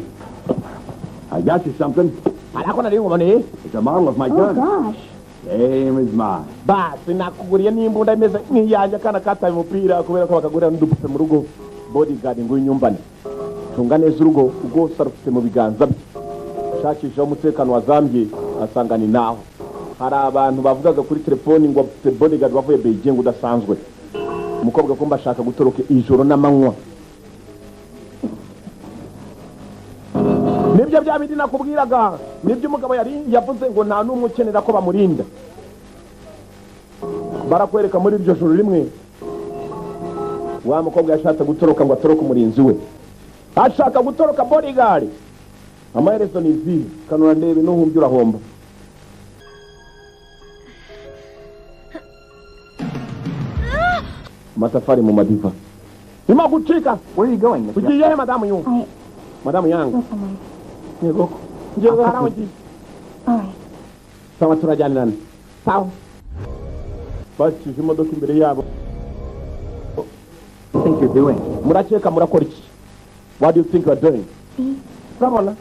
I got you something. Ariko nari nkuboneye. It's a model of my Oh, gun. gosh. Same as mine. Basi nakuguriye n'imbunda imeze nk'iyanjye. Akana kataye umupira kubera ko bakagurira n'udupupe mu rugo. Bodyguard ngo uyinyumbane, cunga neza urugo rwose, arufite mu biganza bye. Shakishaho umutekano wazambye, asanga ni naho hari abantu bavugaga kuri telefoni ngo afite bodyguard wavuye Beijing udasanzwe. Umukobwa kumba ashaka gutoroka ijoro n'amanywa. Nibyo bya bindi nakubwiraga, nibyo umugabo yari yavuze ngo nta n'umwe ukenera ko bamurinda. Barakwereka muri iryo joro rimwe wa mukobwa yashatse gutoroka ngo atoroke umurinzi we, ashaka gutoroka bodyguard. Amaherezo ni izihe? Kanura ndebe, nuhumbye urahomba. Amatafari mu madiva irimo gucika. Where are you going, Miss Young? Ugiye he, madamu Yungu? I Madamu Yanga. go somewhere. Yego, ngiye hari aho ngiye. All right. Sawa, turajyanirana, sawa. Bakije imodoka imbere yabo. What do you think you're doing? Murakeka murakora iki? What do you think you are doing? See? Urabona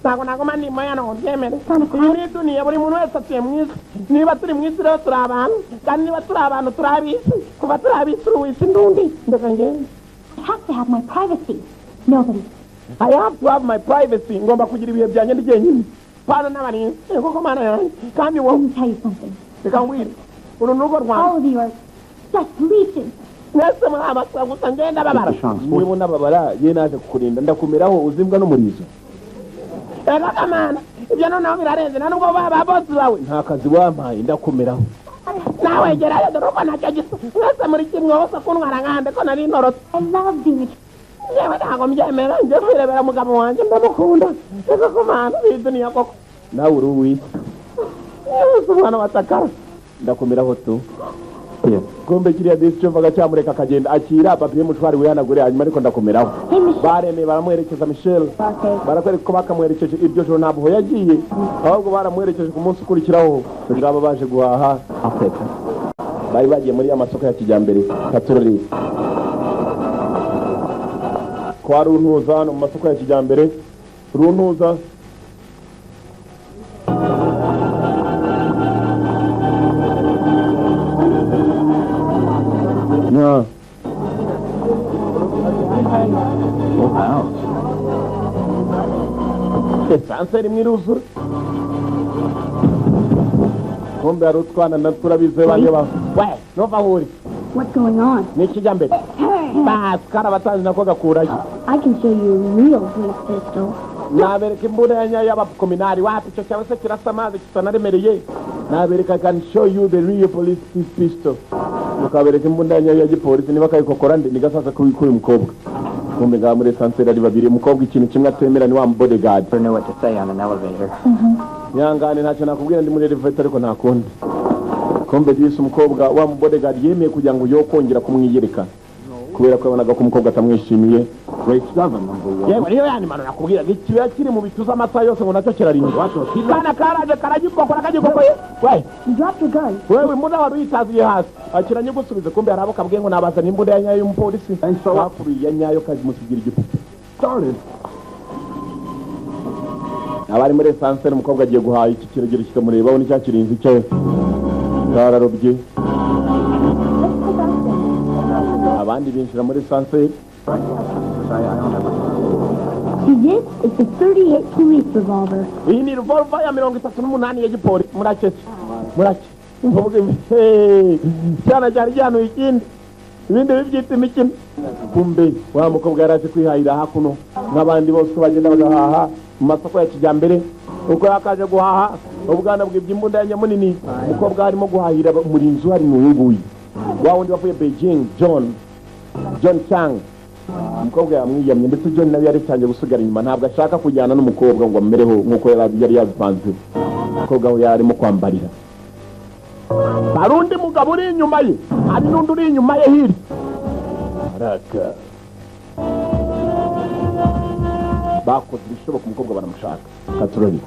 ntabwo nagoma ndimo hano ngo byemere. Muri duniya buri muntu wese atuye mu isi. Niba turi mu isi rero turi abantu, kandi niba turi abantu turi ab'isi. Kuva turi ab'isi, uri uw'isi ndundi, ndeka ngende. I have to have my privacy. Nobody. I have to have my privacy. Ngomba kugira ibihe byanjye ndi jyenyine, pana n'abarinzi. Koko mana yanjye, kandi wowe Let me tell you something. Reka ngwire, uru ni urugo rwanjye. All of you are just leeches. Mwese muri abaswa gusa, ngenda babara. Niba unababara ye, naje kukurinda, ndakumeraho uzimbwa n'umurizo. Ega kamana, ibyo noneho birarenze. Nta nubwo baba bosi bawe, nta kazi wampaye, ndakumeraho. Nawe gerayo, dore uko ntacyo gisa. Mwese muri kimwe hose kuntwara nkande ko nari ntorotse. I love being a Ngewe ntabwo mbyemera, njye kwirebera umugabo wanjye ndamukunda. Ese kumana biduniya koko. Nawe uri uwiki. Yesu umwana watakara. Ndakumiraho tu. Kumbe kiriya disi cyumvaga cyamureka akagenda akira papiye mushwari wihanagure hanyuma ariko ndakumiraho. Baremeye baramuherekeza Michel. Barakwereka ko bakamuherekeje iryo joro ntabwo yagiye. Ahubwo baramuherekeje ku munsi ukurikiraho. Ngaba baje guhaha. Bari bagiye muri amasoko ya kijyambere katurori. Kwa runtuza no mu masoko ya kijyambere runtuza no. Esanse rimwe iruzura. Kumbe hari utwana na turabize banjye ba. We, nova huri. What's going on? Ni kijyambere. Bas, karabatanzi nako gakurayo. I can show you a real police pistol. Nabereka imbunda ya nyayo y'abakominari wapi icyo cyaba se kirasa amazi kitanaremereye. Nabereka I can show you the real police pistol. Mukabereka imbunda ya nyayo ya gipolisi niba kayikokora ndi nigasasa kuri uyu mukobwa. Kumbe ngaha muri esanseri ari babiri umukobwa ikintu kimwe atemera ni wa bodyguard. I don't know what to say on an elevator. Nyangane ntacyo nakubwira ndi muri elevator ariko ntakundi. Kumbe disi umukobwa wa bodyguard yemeye kugira ngo yo kongera kumwiyereka. Kubera ko yabonaga ko umukobwa atamwishimiye. Yewe niyo yani mano nakubwira ikiba kiri mu bituza amasaha yose ngo nacyo kirarinda. Kana karaje karagikokora kagikokoye. We, you dropped your gun. Wewe mbunda wari uyitaziye hasi. Akiranye gusubiza kumbe harabo kabwiye ngo nabazana imbunda ya nyayo y'umupolisi. Bakuriye nyayo kazimusigira igipupe. Started. Abari muri esanseri umukobwa agiye guhaha iki kiregere kikamureba ni cyakirinzi cye. Kararobye. Abandi binjira muri esanseri. See this? It's a 38 police revolver. Iyi ni revolver ya 38 ya gipolisi. Murake. Murake. Mvuge cyana cyari cyano ikindi. Ibindi bibyita imikino. Kumbe wa mukobwa yaraje kwihahira hakuno n'abandi bose bagenda bagahaha mu masoko ya kijyambere. Uko yakaje guhaha ubwana bw'ibyo imbunda ya nyamunini. Umukobwa arimo guhahira muri nzu hari n'uyunguyu. Wa wundi wavuye Beijing John Chang. Umukobwa yamwiyamye ndetse John nawe yari gusigara inyuma ntabwo ashaka kujyana n'umukobwa ngo amumereho nkuko yari yabipanze. Umukobwa we yarimo kwambarira. Barundi mugabo uri inyuma ye, hari n'undi uri inyuma ye hirya. Araka. Bakoze ibishoboka umukobwa baramushaka. Katurori.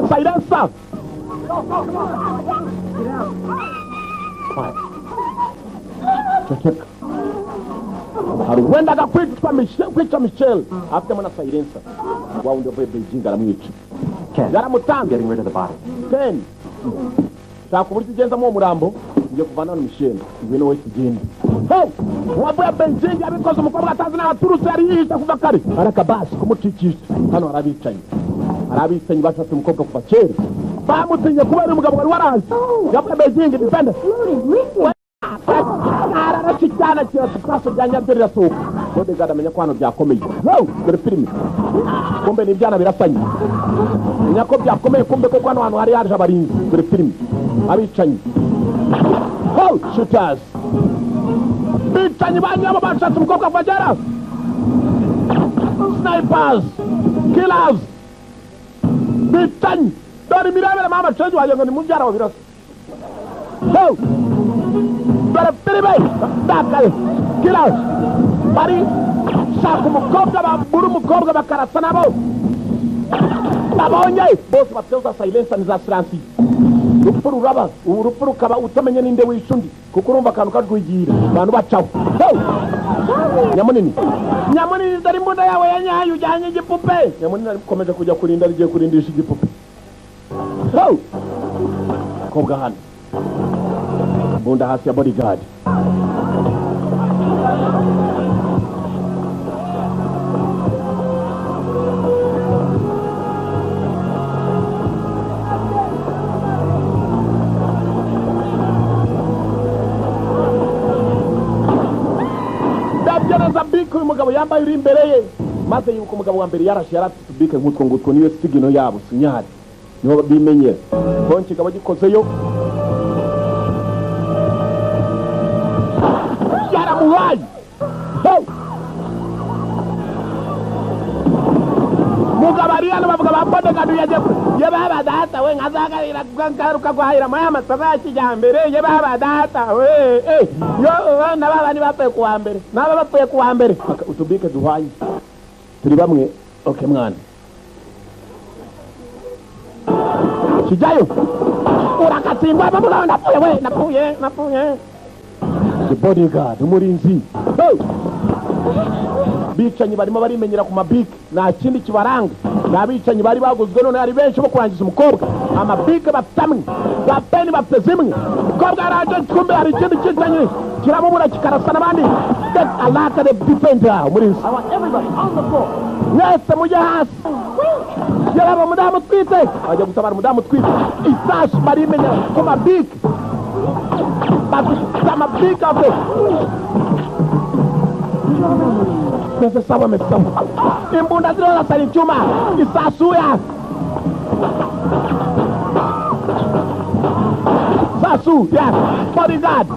Silencer. Ceceka. Hari wendaga kwica Michel afitemo na silencer. Wa wundi wavuye Beijing aramwica. Yaramutanze. Getting rid of the body. Ken. Shaka uburyo ugenzamo uwo murambo ngiye kuvana na Michel. Ngwino we tugende. Hey! Wavuye Beijing yabikoze umukobwa atazi n'abaturutse yari yihishe kuva kare. Arakabasi kumucikisha. Hano harabicanyi. Arabicanyi bashatse umukobwa kuva kera. Bamutinye kubera umugabo wari waraje. Yavuye Beijing defender. Ararashikana kirasa bya nyabyo rirasohoka. Bodyguard amenya ko hano byakomeye. Dore filime. Kumbe ni ibyana birasanye. Menya ko byakomeye kumbe ko hano hantu hari yaje abarinzi. Dore filime. Abicanyi. Shooters. Bicanyi banyabo bashatse umukobwa kuva kera. Snipers. Killers. Bicanyi. Dore mirebere mama cenje waje ngo ni mubyara wa birasa. Dore filime. Ndakaye. Killers. Bari shaka umukobwa bambura umukobwa bakarasa nabo. Babonye bose bateza silencer za silensi. Urupfu ruraba, urupfu rukaba utamenye ninde wishundi kuko urumva akantu kajwigira abantu bacaho. Nyamunini. Nyamunini dore imbunda yawe ya nyayo ujyanye igipupe. Nyamunini arikomeje kujya kurinda rigiye kurindisha igipupe. Kobwa hano. Imbunda hasi ya bodyguard. Yambaye uri imbere ye maze yibuka umugabo wa mbere yarashe yarafite utubike nk'utwo ngutwo, niyo sigino yabo sinyari niho bimenyera. Konki kikaba gikozeyo yaramuhaye. Mugabo ari hano bavuga ba bodyguard yaje ye baba data we nkazagarira ngaruka guhahira muri amasoko ya kijyambere ye baba data we yo n'aba bandi bapfuye kuwa mbere n'aba bapfuye kuwa mbere utubike duhanye turi bamwe. Okay mwana kijyayo urakatsindwa bavuga ndapfuye we napfuye napfuye. The bodyguard umurinzi bicanyi barimo barimenyera ku mabike nta kindi kibaranga. N'abicanyi bari baguzwe none ari benshi bo kurangiza umukobwa. Amabike bafite amwe za peni bafite zimwe. Umukobwa yaraje kumbe hari ikindi kicanyi kiramubura kikarasa n'abandi. Get alaka the defender umurinzi. Mwese mujye hasi. Yaraba umudamu utwite ajya gutabara umudamu utwite. Isasu barimenyera ku mabike bafite amabike afite mese sawa mese sawa. Imbunda zirarasa icyuma isasuya sasu ya bodyguard.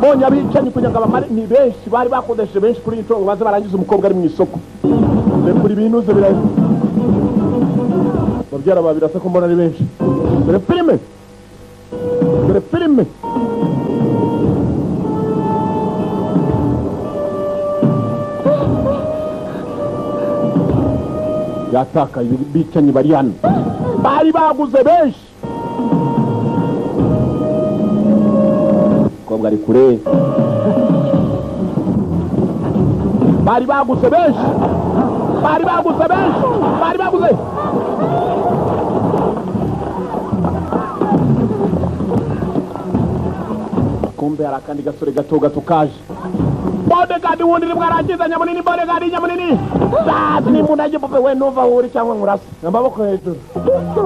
Bonye abicanyi kugira ngo abamare ni benshi bari bakodesheje benshi kuri iyi nshuro baze barangiza umukobwa ari mu isoko. Kuri binuze birayi babyara babirasa ko mbona ari benshi. Dore filime dore filime. Yatakaye bicanyi bari hano bari baguze benshi. Umukobwa ari kure bari baguze benshi bari baguze benshi bari baguze. Kumbe hari akandi gasore gato gato kaje. Bodyguard wundi nibwo arangiza nyamunini bodyguard nyamunini. Sazi ni mbunda y'igipupe we nuva uri cyangwa nkurasa amaboko hejuru.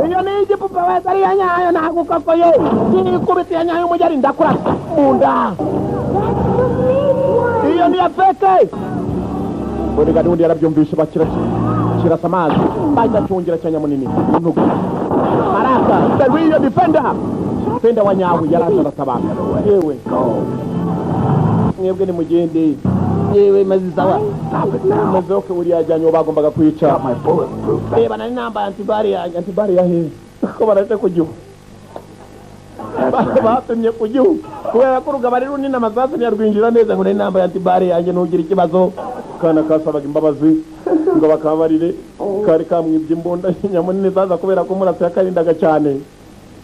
Iyo ni igipupe we ari ya nyayo nagukokoye nikubita ya nyayo umugeri ndakurasa munda. Iyo ni ya feke. Bodyguard wundi yarabyumvishe bakira kirasa amazi bahita cyongera cya nyamunini ntugu. Baraka the real defender. Defender wa nyawe yaraje aratabara. Yewe mwebwe ni mugende yewe maze sawa maze okay uri yajyanye bagombaga kwica. Reba nari nambaye antibari yanjye antibari ya he ko baraje ku gihu bapimye ku gihu kubera ko urugaba ari runini amasasu ntiyarwinjira neza ngo nari nambaye antibari yanjye ntugire ikibazo. Kana kasabaga imbabazi ngo bakabarire kari kamwibye imbunda nyamunini zaza kubera ko umurasa yakarindaga cyane.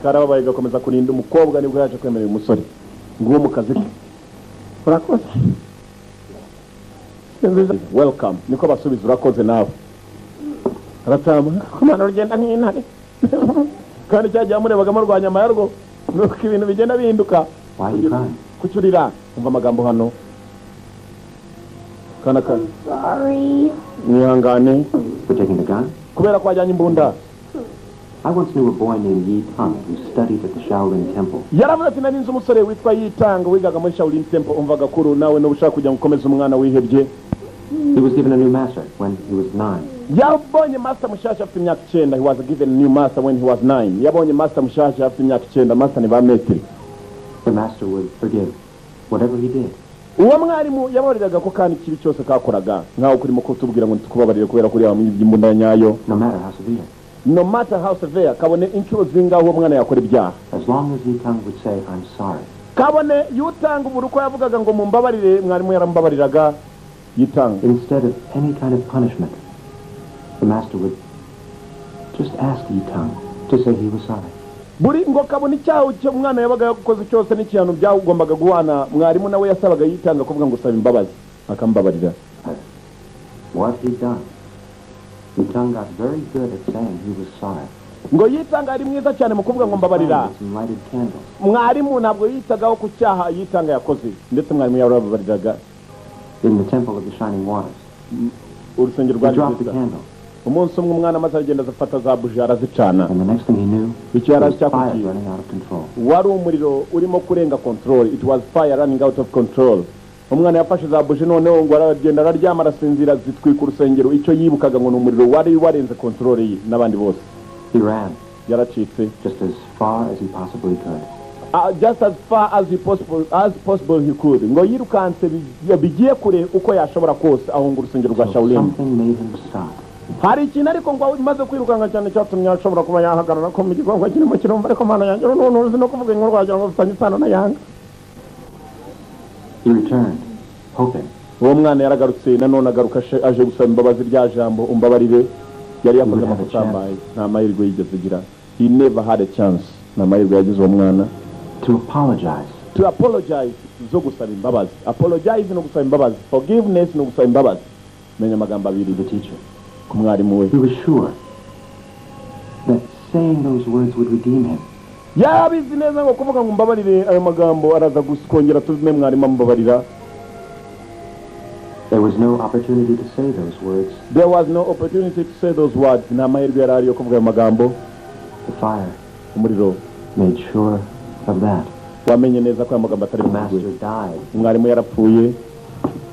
Karababaye gakomeza kurinda umukobwa nibwo yaje kwemerera umusore nguwo mu kazi ke. Urakoze. Welcome. Niko basubiza urakoze nawe. Aratama kumana rugenda nk'intare. Kandi cyagiye amurebaga murwanya amayarwo nuko ibintu bigenda bihinduka. Kucyurira umva amagambo hano. Kana kana. Sorry. Mwihangane. For taking the gun? Kubera ko wajyanye imbunda. I once knew a boy named Yi Tang who studied at the Shaolin Temple. Yaravuze ati nari nzi umusore witwa Yi Tang wigaga muri Shaolin Temple. Umva gakuru nawe no ushaka kujya gukomeza umwana wihebye. He was given a new master when he was 9. Yabonye master mushasha afite imyaka 9. He was given a new master when he was 9. Yabonye master mushasha afite imyaka 9. Master ni ba metri. The master would forgive whatever he did. Uwo mwarimu yabariraga ko kandi kibi cyose kakoraga nkaho kurimo kutubwira ngo tukubabarire kubera kuri yamwibye imbunda nyayo. No matter how severe. No matter how severe, kabone inshuro zingaho uwo mwana yakora ibyaha. As long as Yi Tang would say I'm sorry. Kabone yutanga uburuko yavugaga ngo mumbabarire mwarimu yarambabariraga Yitanga. Instead of any kind of punishment, the master would just ask Yi Tang to say he was sorry. Buri ngo kabone icyaho cyo umwana yabaga yakoze cyose n'ikihano byagombaga guhana mwarimu nawe yasabaga yitanga kuvuga ngo saba imbabazi akambabarira. What he done. Yi Tang got very good at saying he was sorry. Ngo yitanga ari mwiza cyane mu kuvuga ngo mbabarira. Mwarimu ntabwo yitagaho ku cyaha yitanga yakoze ndetse mwarimu yarababariraga. In the temple of the shining waters. Urusengero rwa Kristo. Umunsi umwe umwana amaze aragenda azafata za buji arazicana. And the next thing he knew, icyo yari was fire acyakurikiye running out of control. Wari umuriro urimo kurenga control. It was fire running out of control. Umwana yafashe za buji, noneho ngo aragenda araryama, arasinzira, zitwika urusengero. Icyo yibukaga ngo ni umuriro wari warenze control ye n'abandi bose. He ran Yaracitse. just as far as he possibly could. Just as far as possible he could. Ngo yirukanse bigiye kure uko yashobora kose, ahunga urusengero rwa Till Shaolin. something made him stop. Hari ikintu ariko ngo imaze kwirukanka cyane cyatumye ashobora kuba yahagarara, ko mu gikorwa kirimo kirumva. Ariko Mana yanjye, none uzi no kuvuga inkuru, wagira ngo bifitanye isano na Yanga. He returned, hoping Uwo mwana yaragarutse nanone, agaruka aje gusaba imbabazi, rya jambo "umbabarire". Yari yakoze amakosa yambaye. Nta mahirwe yigeze agira. He never had a chance. Nta mahirwe yagize uwo mwana. To apologize. To apologize, zo gusaba imbabazi. Apologize no gusaba imbabazi, forgiveness no gusaba imbabazi. Menya amagambo abiri. To the teacher. Ku mwarimu we. He was sure that saying those words would redeem him. Yabizi neza ngo kuvuga ngo "mbabarire", ayo magambo araza kongera tume mwarimu amubabarira. There was no opportunity to say those words. There was no opportunity to say those words. Nta mahirwe yari ari yo kuvuga ayo magambo. The fire Umuriro made sure of that. wamenye neza ko ayo magambo atari The buvugwe. master died. Umwarimu yarapfuye.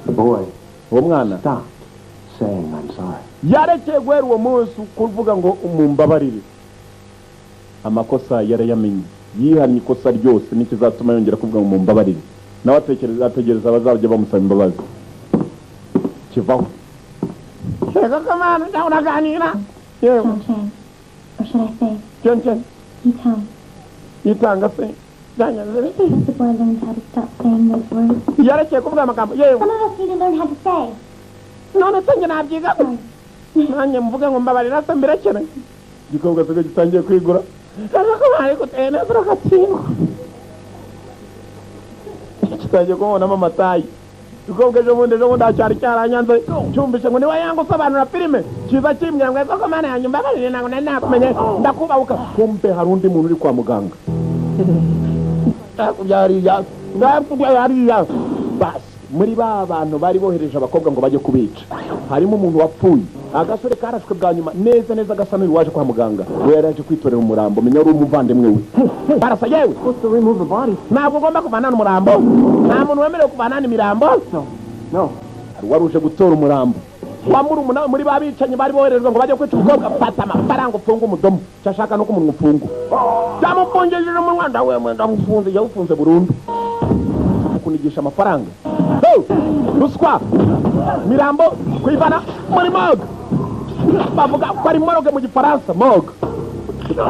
The boy Uwo mwana stopped saying, "I'm sorry." yarekeye guhera uwo munsi kuvuga ngo "umumbabarire". Amakosa yarayamenye, yihannye ikosa ryose n'ikizatuma yongera kuvuga ngo "mumbabarire". Nawe atekereza, ategereza abazajya bamusaba imbabazi kivaho. Yego kamana, nawe uraganira yewe. John Chang. Or should I say, John Chang. Yi Tang. Yitanga se byanyanze bite? Once the boy learned how to stop saying those words. Yarekeye kuvuga amagambo yewe. Some of us need to learn how to say. None se njye nabyiga nanjye mvuge ngo "mbabarira" se mbirekere? Igikobwa se gitangiye kwigura, ariko ariko uteye neza uragatsindwa. Kitangiye kubonamo amatayi igikobwa. Ejo bundi, ejo bundi cyari cyaranyanze, cyumvise ngo niba yanga usobanura filime, kiza kimbwira ngo "Ese Mana yanjye, mbabarire, ntabwo nari nakumenye, ndakubahuka." Kumbe hari undi muntu uri kwa muganga hariya hariya. Basi muri ba bantu bari bohereje abakobwa ngo bajye kubica, harimo umuntu wapfuye. Agasore karashwe bwa nyuma neza neza gasa n'uyu waje kwa muganga. We yari yaje kwitorera umurambo, menya wari umuvandimwe we. Barasa yewe. Ntabwo ugomba kuvanana umurambo, nta muntu wemerewe kuvanana imirambo. No. Hari uwari uje gutora umurambo wa murumuna muri ba bicanyi bari boherejwe ngo bajye kwica umukobwa. Fata amafaranga ufunge umudomo. Icyo ashaka ni uko umunwa ufungwa. Byamufungishije umunwa, ndawe ndamufunze, yawufunze burundu kunigisha amafaranga. Ho! Ruswa mirambo kuyivana muri morgue. Bavuga ko ari morgue mu Gifaransa, morgue,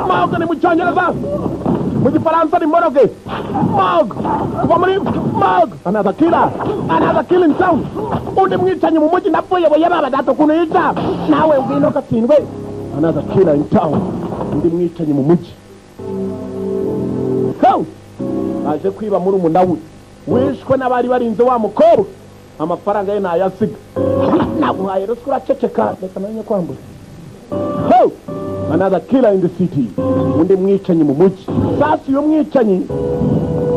morgue ni mu Cyongereza, mu Gifaransa ni morgue, morgue, kuva muri morgue. Another killer, another killing town. Undi mwicanyi mu mujyi napfuye boye baba data ukuntu yica. Nawe ngwino gatsindwe. Another killer in town, undi mwicanyi mu mujyi. Ho! Aje kwiba muri we wishwe n'abari barinze wa mukobwa. Amafaranga ye ntayasiga. Naguhaye ruswa uraceceka, reka namenye kwambura. Ho! Another killer in the city, undi mwicanyi mu mujyi. Sasa uyu mwicanyi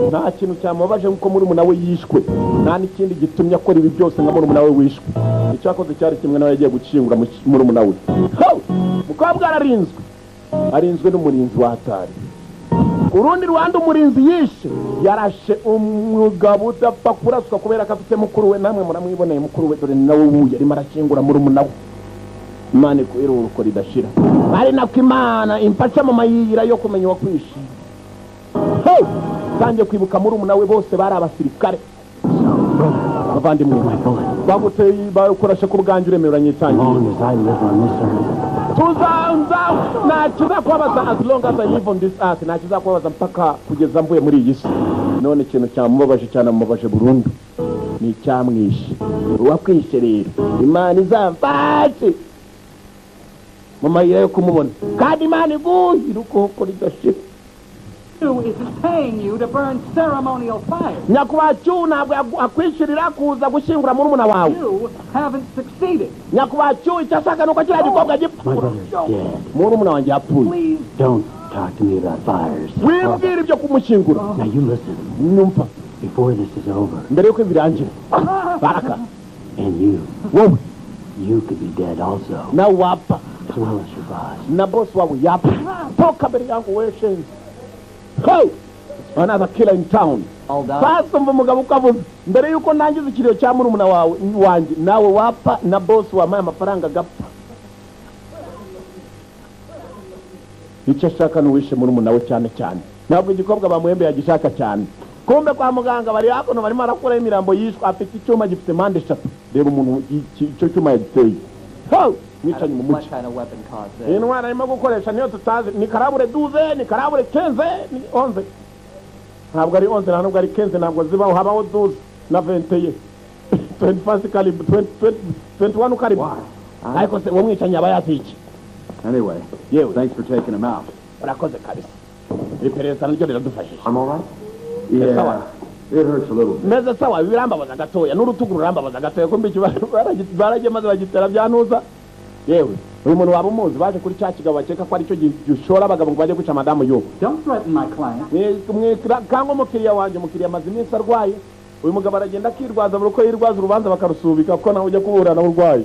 nta kintu cyamubabaje nkuko murumuna we yishwe, nta n'ikindi gitumye akora ibi byose nka murumuna we wishwe. Icyo yakoze cyari kimwe, nawe yagiye gukingura murumuna we. Ho! Mukobwa ararinzwe, arinzwe n'umurinzi wa hatari. Ku rundi ruhande, umurinzi yishe yarashe umugabo udapfa kuraswa kubera ko afite mukuru we. Namwe muramwiboneye mukuru we, dore ni nawe wuye arimo arashyingura murumuna we. Imana ikuruhuko ridashira, ari nako Imana imfasha mu mayira yo kumenya uwakwishe. Ho! Tangiye kwibuka murumuna we, bose bari abasirikare. Bavandimwe, baguteye bakurashe ku bwanjye, uremera uranyitangiye. Long as I live on this earth, Tuzanza nta kizakubabaza. As long as I live on this earth, nta kizakubabaza mpaka kugeza mvuye muri iyi si. None ikintu cyamubabaje cyane, amubabaje burundu, ni icyamwishe. Uwakwishe rero, Imana izamfashe mu mayira yo kumubona, kandi Imana iguhe iruhuko ridashira. Isn't paying you to burn ceremonial fires. Nyakubahwa Cyu ntabwo akwishyurira kuza gushyingura murumuna wawe. You haven't succeeded. Nyakubahwa Cyu icyo ashaka ni uko kiriya gikobwa gipfa. My brother's dead. Murumuna wanjye yapfuye. Please. Don't talk to me about fires. Wimbwira ibyo kumushyingura. Now you listen. Nyumva. Before this is over, Mbere yuko birangira, baraka. and you, Wowe, you could be dead also, nawe wapfa, as well as your boss. Na boss wawe yapfa. Toka mbere yangu we shenzi. Ho! Another killer in town. Sasa umva umugabo uko avuze, mbere yuko ntangiza ikiriyo cya murumuna wawe wanjye, nawe wapfa na boss wampaye amafaranga agapfa. Icyo ashaka ni uwishe murumuna we cyane cyane, ntabwo igikobwa bamuhembe yagishaka cyane. Kumbe kwa muganga bari hakuno barimo arakuraho imirambo yishwe, afite icyuma gifite mpande eshatu. Reba umuntu icyo cyuma yagiteye. Mwicanyi mu mugi, intwara arimo gukoresha niyo tutazi, ni karabure 12, ni karabure 15, ni 11. Ntabwo ari 11, ntabwo ari 15, ntabwo zibaho, habaho 12 na 21. 21 calibre, 21 calibre. Ariko se uwo mwicanyi aba yazi iki? Anyway, yewe, thanks for taking him out. Urakoze kabisa. Iperereza naryo riradufashije. I'm all right? Yeah. It hurts a little bit. Meze sawa, birambabaza gatoya, n'urutugu rurambabaza gatoya, kumbe baragiye maze bagitera byantuza. Yewe, uyu muntu waba umuzi baje kuri cya kigabo bakeka ko aricyo gishora abagabo ngo bajye guca madamu yo. Don't threaten my client. Kangwa umukiriya wanjye, umukiriya amaze iminsi arwaye. Uyu mugabo aragenda akirwaza buri uko yirwaza urubanza bakarusubika kuko nawe ujya kuburana urwaye.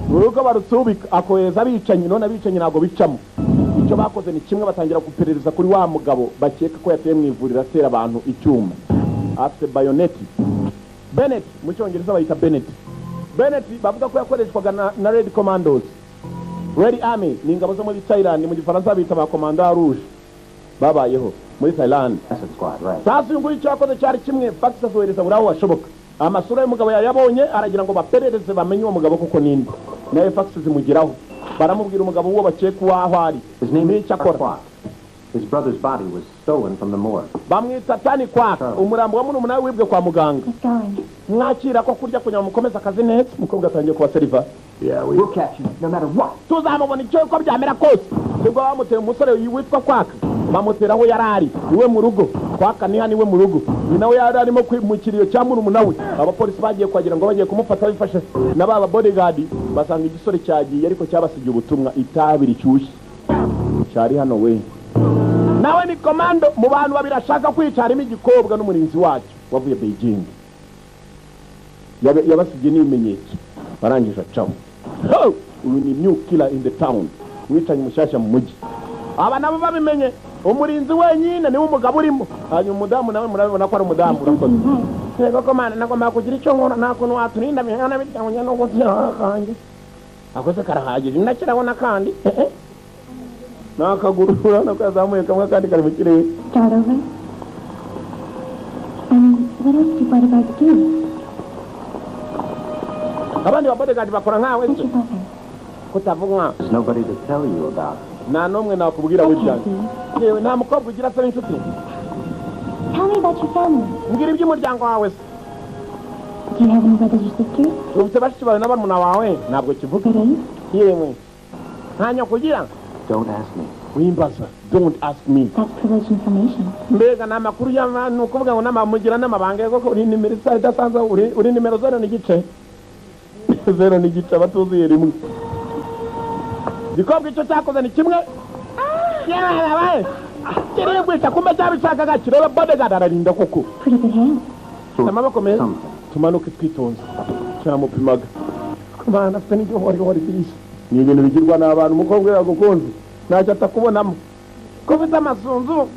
Buri uko barusubika akohereza abicanyi, none abicanyi ntabwo bicamo. Icyo bakoze ni kimwe, batangira guperereza kuri wa mugabo bakeka ko yateye mu ivuriro atera abantu icyuma. Afite bayoneti. Bennett, mu cyongereza bayita Bennett. Bennett bavuga ko yakoreshwaga na Red Commandos. Red Army ni ingabo zo muri Thailand, mu gifaransa bita ba Commando Rouge. Babayeho muri Thailand. Sasa uyu nguyu icyo yakoze cyari kimwe, fax azohereza buri aho washoboka. Amasura y'umugabo yayabonye aragira ngo baperereze bamenye uwo mugabo koko ninde. Nawe fax zimugeraho. Baramubwira umugabo uwo bakeka uwaho ari. N'icyo akora. His brother's body was stolen from the morgue. Bamwita Tani Kwak, umurambo wa murumuna we wibwe kwa muganga. Mwakira ko kurya kunya mukomeza akazi neza, umukobwa atangiye kuba seriva. Yeah, we will catch you no matter what. Tuzamubona icyo uko byamera kose. Nibwo bamuteye umusore witwa Kwak, bamutera aho yarari, iwe mu rugo. Kwak ni hano iwe mu rugo. Ni nawe yari arimo mu kiriyo cya murumuna we. Abapolisi bagiye kuhagira ngo bagiye kumufata bifashe na baba bodyguard, basanga igisore cyagiye ariko cyabasigiye ubutumwa, itabi ricyushye. Cyari hano we. Nawe ni komando mu bantu babiri ashaka kwica, harimo igikobwa n'umurinzi wacyo wavuye Beijing. Yabasigiye n'ibimenyetso, barangije acaho. Uyu ni new killer in the town, mwicanyi mushyashya mu mujyi. Aba nabo babimenye, umurinzi wenyine niwe umugabo urimo. Hanyuma umudamu nawe murabibona ko ari umudamu. Urakoze. Yego komanda, nagomba kugira icyo nkora, nta kuntu waturinda bihana bitya ngo njye no gutya kanjye. Akoze karahagije, ndakiraho n'akandi. Nakaguru urabona ko yazamuye kamwe kandi kari mu kirere. Start over. I mean, what else do bodyguards do? Abandi ba bodyguard bakora nkawe se? Kutavuga. There's nobody to tell you about. Nta n'umwe nakubwira w'ibyanjye. Yewe, nta mukobwa ugira se w'inshuti. Tell me about your family. Mbwira iby'umuryango wawe se. Do you have any brothers or sisters? Ufite bashiki bawe na barumuna wawe? Ntabwo kivuga. Yewe, nta nyoko ugira? Don't ask me. Wimbaza. Don't ask me. That's privileged information. Mbega ni amakuru y'abantu ukuvuga ngo namamugira n'amabanga koko. Uri nimero isa idasanzwe, uri nimero 0.5. 0.5 abatuzuye rimwe. Igikobwa icyo cyakoze ni kimwe. Yewe, kirigwisha kumbe cyabishakaga kireba bodyguard ararinda koko. Pretty good hands. Amaboko meza. Tumanuke twitonze. Cyamupimaga. Kumana afite n'igihorihori byinshi. Ni ibintu bigirwa n'abantu, umukobwa yagukunze ntacyo atakubonamo. Ko ufite amasunzu,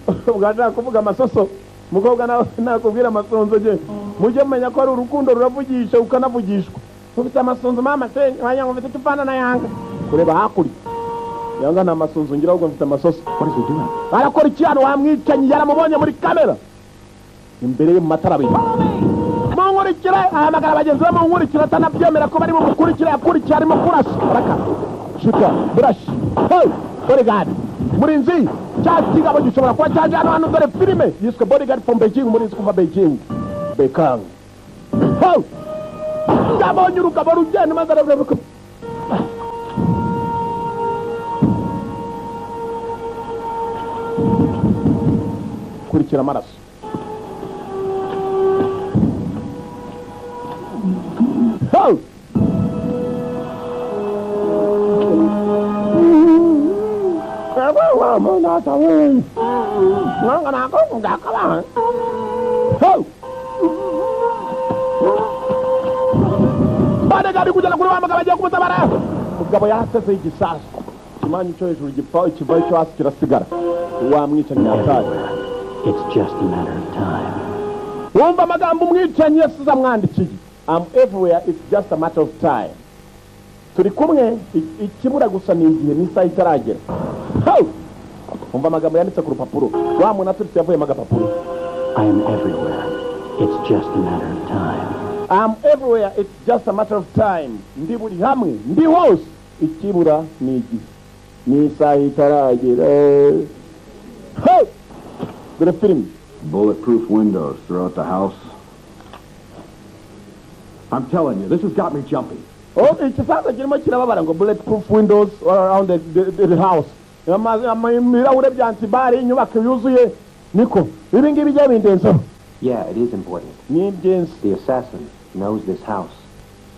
ubwo kuvuga amasoso, umukobwa nawe nakubwira amasunzu je. Mujye mumenya ko ari urukundo ruravugisha ukanavugishwa. Ufite amasunzu mama se, wanya ngo mfite tupana na yanga. Kureba hakurya. Yanga nta masunzu ngira ahubwo mfite amasoso. What is he doing? Arakora iki hano? Wamwicanyi yaramubonye muri kamera. Imbere ye mu matara abiri. Munkurikire, ahamagara bagenzi be munkurikire, atanabyemera ko bari bumukurikire, yakurikiye arimo kurasa. Raka. Shuka, brush. Hey, bodyguard. Murinzi, cya kigabo gishobora kuba cyaje hano hano, dore filime yiswe Bodyguard from Beijing, umurinzi kuva Beijing. Bekang. Hey! Yabonye urugabo rugenda maze aravuga. Kurikira amaraso. Ho! Bodyguard kugera kuri wa mugabo agiye kumutabara. Umugabo yaraseze igisasu. Ikimanyu cyo hejuru gipfa, ikivayo cyo hasi kirasigara. Wamwicanyi yataye. It's just a matter of time. Wumva amagambo umwicanyi yasize amwandikiye. I'm everywhere, it's just a matter of time. Turi kumwe, ikibura gusa ni igihe n'isaha itaragera. Wumva amagambo yanditse ku rupapuro. Wa muntu aturitse yavuyemo agapapuro. I am everywhere. It's just a matter of time. I'm everywhere, it's just a matter of time. Ndi buri hamwe, ndi hose. Ikibura ni igihe n'isaha itaragera. Dore filime. Bulletproof windows throughout the house. I'm telling you, this has got me jumpy. Oh, ikisaza kirimo kirababara ngo bulletproof windows all around the house. Ibirahure bya antibari, inyubako yuzuye. Niko, ibi ngibi bijya bindenzeho. Yeah, it is important. Ni ingenzi. The assassin knows this house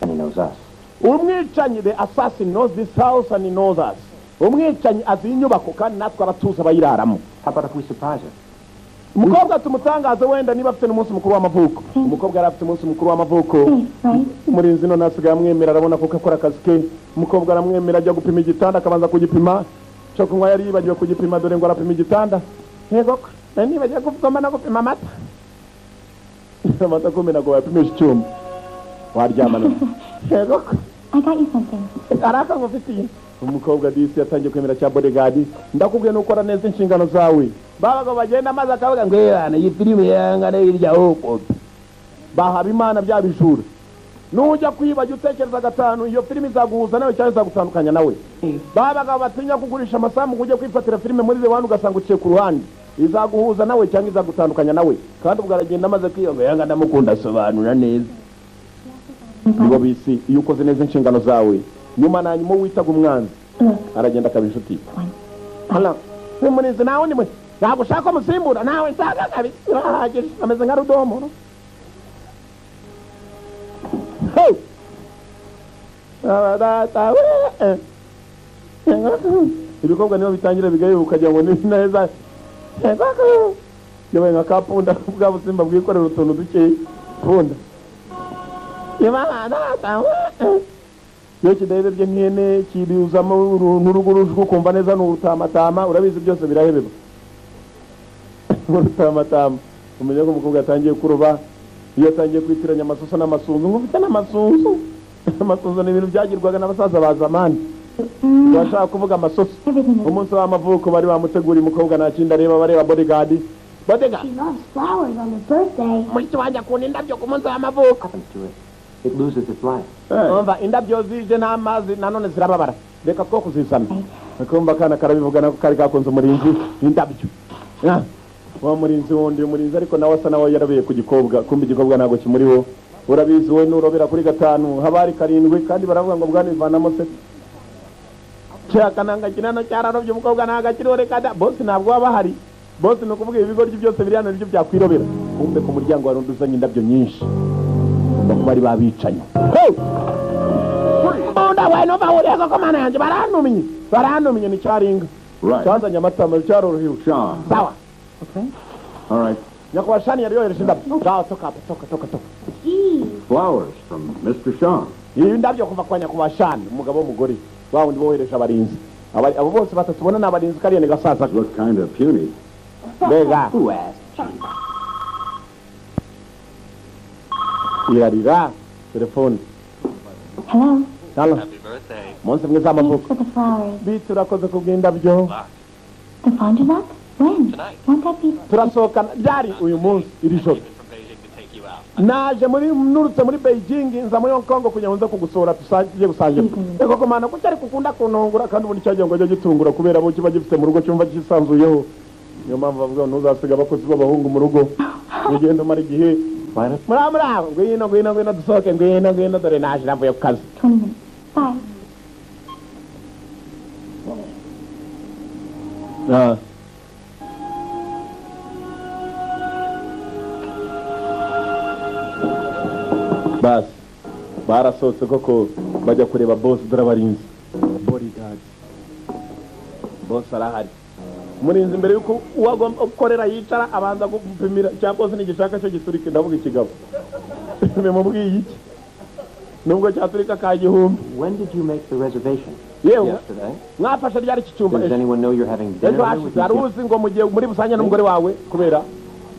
and he knows us. Umwicanyi, the assassin knows this house and he knows us. Umwicanyi azi inyubako kandi natwe abatuza bayiraramo. How about if we surprise her? Umukobwa tumutangaze wenda niba afite n'umunsi mukuru w'amavuko. Umukobwa yari afite umunsi mukuru w'amavuko. Umurinzi none asigaye amwemera, arabona kuko akora akazi ke. Umukobwa aramwemera, ajya gupima igitanda, akabanza kugipima. Cyo kunywa yari yibagiwe kugipima, dore ngo arapima igitanda. Yego, nari nibagiwe kuvugoma no gupima amata. Amata kumena ngo bayapimishe icyuma. Waryama none. Yego. I got you something. Araka ngufitiye. Umukobwa disi yatangiye kwemera cya bodyguard. Ndakubwiye nukora neza inshingano zawe. Babaga bagenda maze akavuga ngo yerana iyi filime yangana irya huko. Bahaba Imana bya bijura. Nujya kwibajya utekereza gatanu iyo filime izaguhuza nawe cyangwa izagutandukanya nawe. Babaga batinya kugurisha amasamu ngo ujye kwifatira filime muri The One ugasanga uciye ku ruhande. Izaguhuza nawe cyangwa izagutandukanya nawe. Kandi ubwo aragenda amaze kwiyonga yanga ndamukunda asobanura neza. Nibo bisi iyo ukoze neza inshingano zawe. Nyuma na nyuma witaga umwanzi aragenda akaba inshuti. Hala nimunize nawe nimwe ntabwo ushaka umusimbura nawe nshaka kabisa birahagije ameze nka rudomo. Ibikorwa niho bitangira bigaye ukagira ngo ni neza. Yabaye nka kapunda bwa busimba bwikorera utuntu duke punda. Iyo kidahebebye nk'ihene kiruzamo n'urugurujwe ukumva neza n'urutamatama, urabizi byose birahebeba. Urutamatama umenya ko umukobwa atangiye kuroba, iyo atangiye kwitiranya amasoso n'amasunzu, ngo ufite n'amasunzu. Amasunzu ni ibintu byagirwaga n'abasaza ba zamani. Bashaka kuvuga amasoso. Umunsi w'amavuko bari bamuteguriye umukobwa nta kindi areba, bareba bodyguard. Bodyguard. She loves flowers on her birthday. Mushiki wanjye akunda indabyo ku munsi w'amavuko. It loses its life. Umva indabyo zije n'amazi nanone zirababara. Reka two kuzizana. Akumva kana karabivuga nako kari kakunze umurinzi indabyo. Wa murinzi wundi umurinzi ariko nawe asa nawe yarabiye ku gikobwa, kumva igikobwa ntago kimuriho. Urabizi we nurobera kuri gatanu habari karindwi kandi baravuga ngo bwana ivanamo se. Cyakananga kinano cyararobye umukobwa ntago reka da boss ntabwo waba hari. Boss no kuvuga ibigoryi byose biri hano nibyo byakwirobera. Kumbe ku muryango wari unduzanye indabyo nyinshi. Bari babicanye. Mbunda we no bahuriye ko mana yanjye barantumenye. Barantumenye ni cyaringa. Cyanzanye amatama cyarorohewe. Sawa. Okay. All right. Nyakubahwa Shani yari yohereje indabyo. Ngaho toka toka toka toka. Flowers from Mr. Sean. Ibi ndabyo kuva kwa nyakubahwa Shani, umugabo w'umugore. Wa wundi bohereje abarinzi. Abo bose batatu ubona ni abarinzi kariya ni gasaza. Look kind of puny. Mbega. Who asked? Irarira telefone. Hello. Hello. Happy birthday. Munsi mwiza w'amavuko. Thanks for the flowers. Bityo urakoze kubw'indabyo. The Fond du Lac? When? Won't that be... Turasohokana ryari uyu munsi iri joro. Naje muri nurutse muri Beijing nza muri Hong Kong kugira ngo nze kugusura tusangiye gusangira. Ego komana kuko ari kukunda kuntungura kandi ubundi cyagiye ngo ajye gitungura kubera bo kiba gifite mu rugo cyumva cyisanzuyeho. Niyo mpamvu bavuga ngo ntuzasiga abakozi b'abahungu mu rugo. Ugenda umara igihe. Muraba ngwino ngwino ngwino dusohoke ngwino ngwino dore naje navuye ku kazi. 20 minutes. Bye. Basi barasohotse koko bajya kureba boss dore abarinzi bodyguard. Boss arahari. Umurinzi mbere yuko uwagomba gukorera yicara abanza gupimira cya boss nigishaka cyo giturike ndavuga ikigabo. Bimubwiye iki? Nubwo cyaturika ka gihumbi. When did you make the reservation? Yewe. Yesterday. Mwafashe ryari iki cyumba? Does anyone know you're having dinner with Ejo hashize uzi ngo mugiye muri busanya n'umugore wawe kubera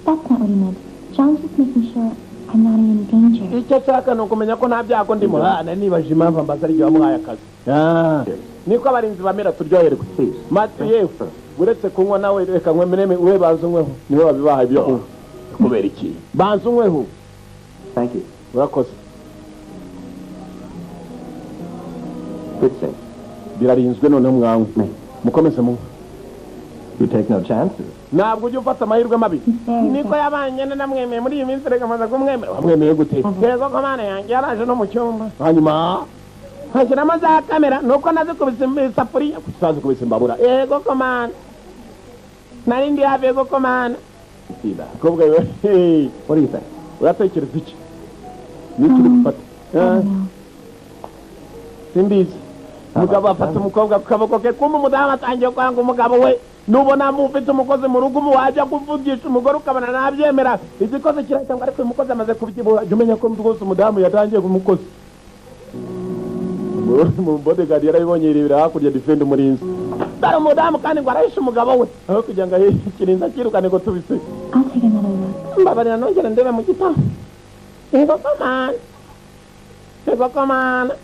That's not what he meant. John's just making sure I'm not in any danger. Icyo ashaka ni ukumenya ko nta byago ndimo. Nibaje impamvu ambaza ari wamuhaye akazi. Niko abarinzi bamera turyoherwe. Mati yewe uretse kunywa nawe reka nkwemereme we banza unyweho niwe wabibaha ibyo kunywa. Kubera iki? Banza unyweho. Thank you. Urakoze. Good safe. Birarinzwe noneho mwanywe. Mukomeze munywe. You take no chances. Ntabwo ujya ufata amahirwe mabi. Niko yabanye namwemeye muri iyi minsi reka maze kumwemera. Wamwemeye gute? Yego ko mana yanjye yaraje no mu cyumba. Hanyuma nkashyiramo za kamera nuko nazikubise isafuriya kutazikubise imbabura. Yego ko mana. Nari ndi hafi yego ko mana. Kobwa we. What do you think? Uratekereza iki? Niki uri gufata? Simbizi. Umugabo afata umukobwa ku kaboko ke kumbe umudamu atangiye kwanga umugabo we. Nubona mufite umukozi mu rugo wajya kuvugisha umugore ukabona nabyemera igikoze kirahita ngo ariko uyu mukozi amaze kubyibuha jya umenya ko rwose umudamu yatangiye kumukozi mu bodyguard yarabibonye yirebera hakurya defend umurinzi dore umudamu kandi ngo arahishe umugabo we aho kugira ngo ikirinzi akirukane ngo tubise. I'll take another look. Mbabarira nongere ndebe mu gitabo. Yego komana. Yego komana.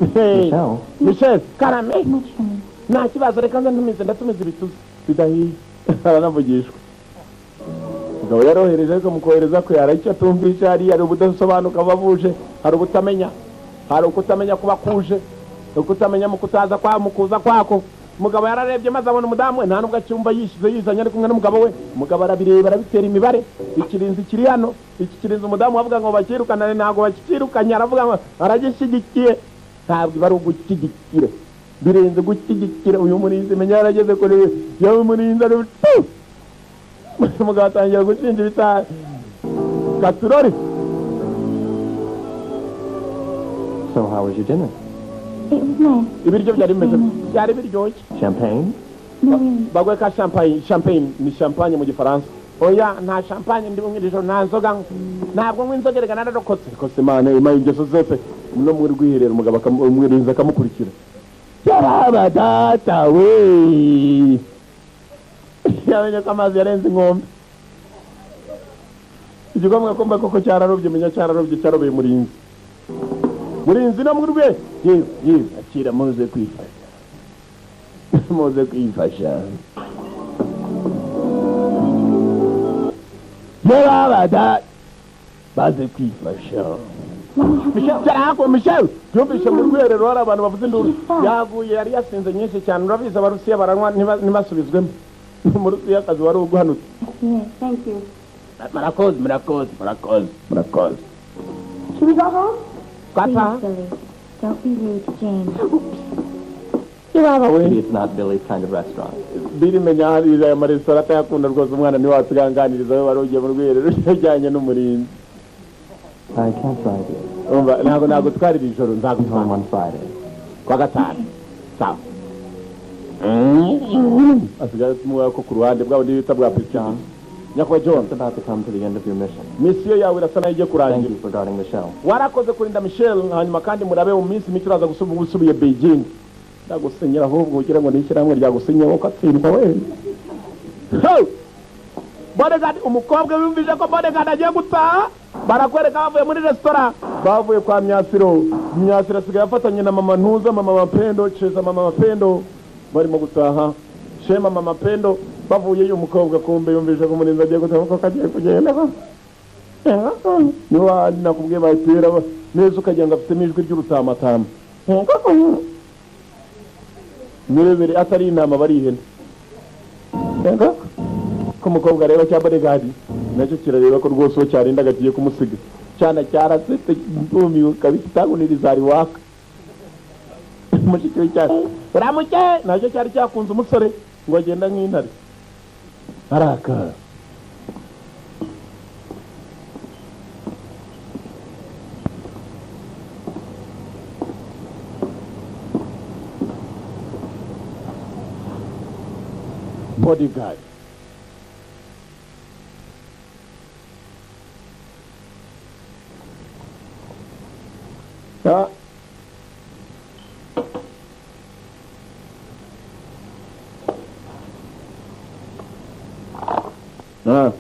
Michelle. Michelle karame. Much for me. Nta kibazo reka nze ntumize ndatumiza ibituzi bidahiye aranavugishwa. Umugabo yarohereje ariko mu kohereza kwe hari icyo atumvisha hariya hari ubudasobanuka bavuje hari ubutamenya hari ukutamenya kuba kuje ukutamenya mu kutaza kwa mu kuza kwako. Umugabo yararebye maze abona umudamu we nta nubwo acyumva yishyize yizanye ari kumwe n'umugabo we. Umugabo arabireba arabitera imibare ikirinzi kiri hano iki kirinzi umudamu avuga ngo bakirukane ntabwo bakirukanye aravuga ngo aragishyigikiye ntabwo iba ari ugushyigikira birenze gushyigikira uyu murinzi menya yarageze kuri yewe murinzi ari umugabo atangira gushinja ibitaha katurori. So how was your dinner? It was nice. Ibiryo byari bimeze byari biryoshye. Champagne? No, really. Bagwe ka champagne. Champagne ni champagne mu gifaransa. Oya nta champagne ndi bunywa ijoro nta nzoga ntabwo nywa inzoga reka nararokotse. Rikose Imana imaye ingeso zose no muri rwiherero umugabo akamwirinza akamukurikira. Yaraba data we. Yamenye ko amazi yarenze inkombe. Igikombe kumva koko cyararobye menya cyararobye cyarobeye murinzi. Murinzi no murwe yewe yewe akira muze kwifasha. Muze kwifasha. Yaraba data baze kwifasha. Michelle, Michelle, yumvise mu rwiherero hari abantu bavuze induru yaguye yari yasinze nyinshi cyane urabizi abarusiya baranywa ntibasubizwemo mu Rusiya akazi wari uguhanutse. Thank you. Murakoze murakoze murakoze murakoze. Should we go home? Twataha. Please, Billy. Don't be rude to James. Yaba we. Maybe it's not Billy's kind of restaurant. Billy menya hariya aya maresitora atayakunda rwose umwana niwe watuganganiriza we wari ugiye mu rwiherero yajyanye n'umurinzi. I can't drive you. Umva ntabwo nagutwarira ijoro nzagutwara Home on Friday. kwa gatanu. Sawa. Asigaye tumuha ko ku ruhande bwabo bita bwa John. Nyakubahwa John. It's about to come to the end of your mission. Misiyo yawe irasa nayo igiye Thank kurangira. you for guarding Michelle. Warakoze kurinda Michelle hanyuma kandi murabe mu minsi mike uraza gusubiye Beijing. Ndagusinyira ahubwo ugira ngo ni ishyirahamwe ryagusinyeho ko atsindwa we. Ho! Bodyguard umukobwa wumvise ko bodyguard agiye gutaha barakwereka bavuye muri resitora bavuye kwa Myasiro. Myasiro asigaye afatanye na mama Ntuza mama Mapendo Cheza mama Mapendo barimo gutaha Shema mama Mapendo bavuye uyu mukobwa kumbe yumvise ko umurinzi agiye gutaha ko kagiye kugenda niba nakubwiye bayitera neza ukagira ngo afitemo ijwi ry'urutamatama nirebere atari intama bari ihene ko umukobwa areba cya bodyguard nacyo kirareba ko rwose uwo cyarindaga kigiye kumusiga cyana cyarasetse ndumiwe kabisa itaguniriza ari waka mushiki we cyane uramuke nacyo cyari cyakunze umusore ngo agenda nk'intare araka. Bodyguard Ah. Ah.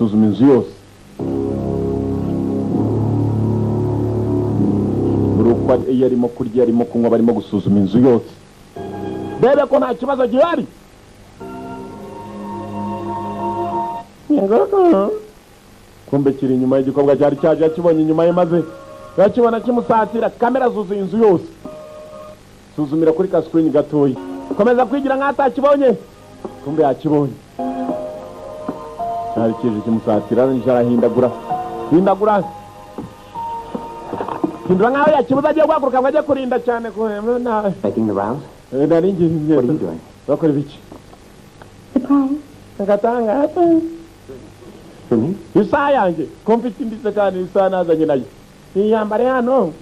Suzuma inzu yose. Buri uko iyo arimo kurya, arimo kunywa, barimo gusuzuma inzu yose, bebe ko nta kibazo gihari. Kumbe kiri inyuma y'igikobwa cyari cyaje, yakibonye inyuma ye maze yakibona kimusatira. Kamera zuzuye inzu yose. Suzumira kuri ka screen gatoya, komeza kwigira nk'aho atakibonye, kumbe yakibonye. Cyari kije kimusatira, arangije arahindagura hindagura hindura nk'aho yakibuze, agiye guhaguruka ngo ajye kurinda cyane. Making the rounds? Nari ngiye. What are you doing? Bakora ibiki? Surprise. Ngatangaza. For me? Isaha yanjye ko mfite indi se kandi isaha nazanye nayo ntiyambare hano.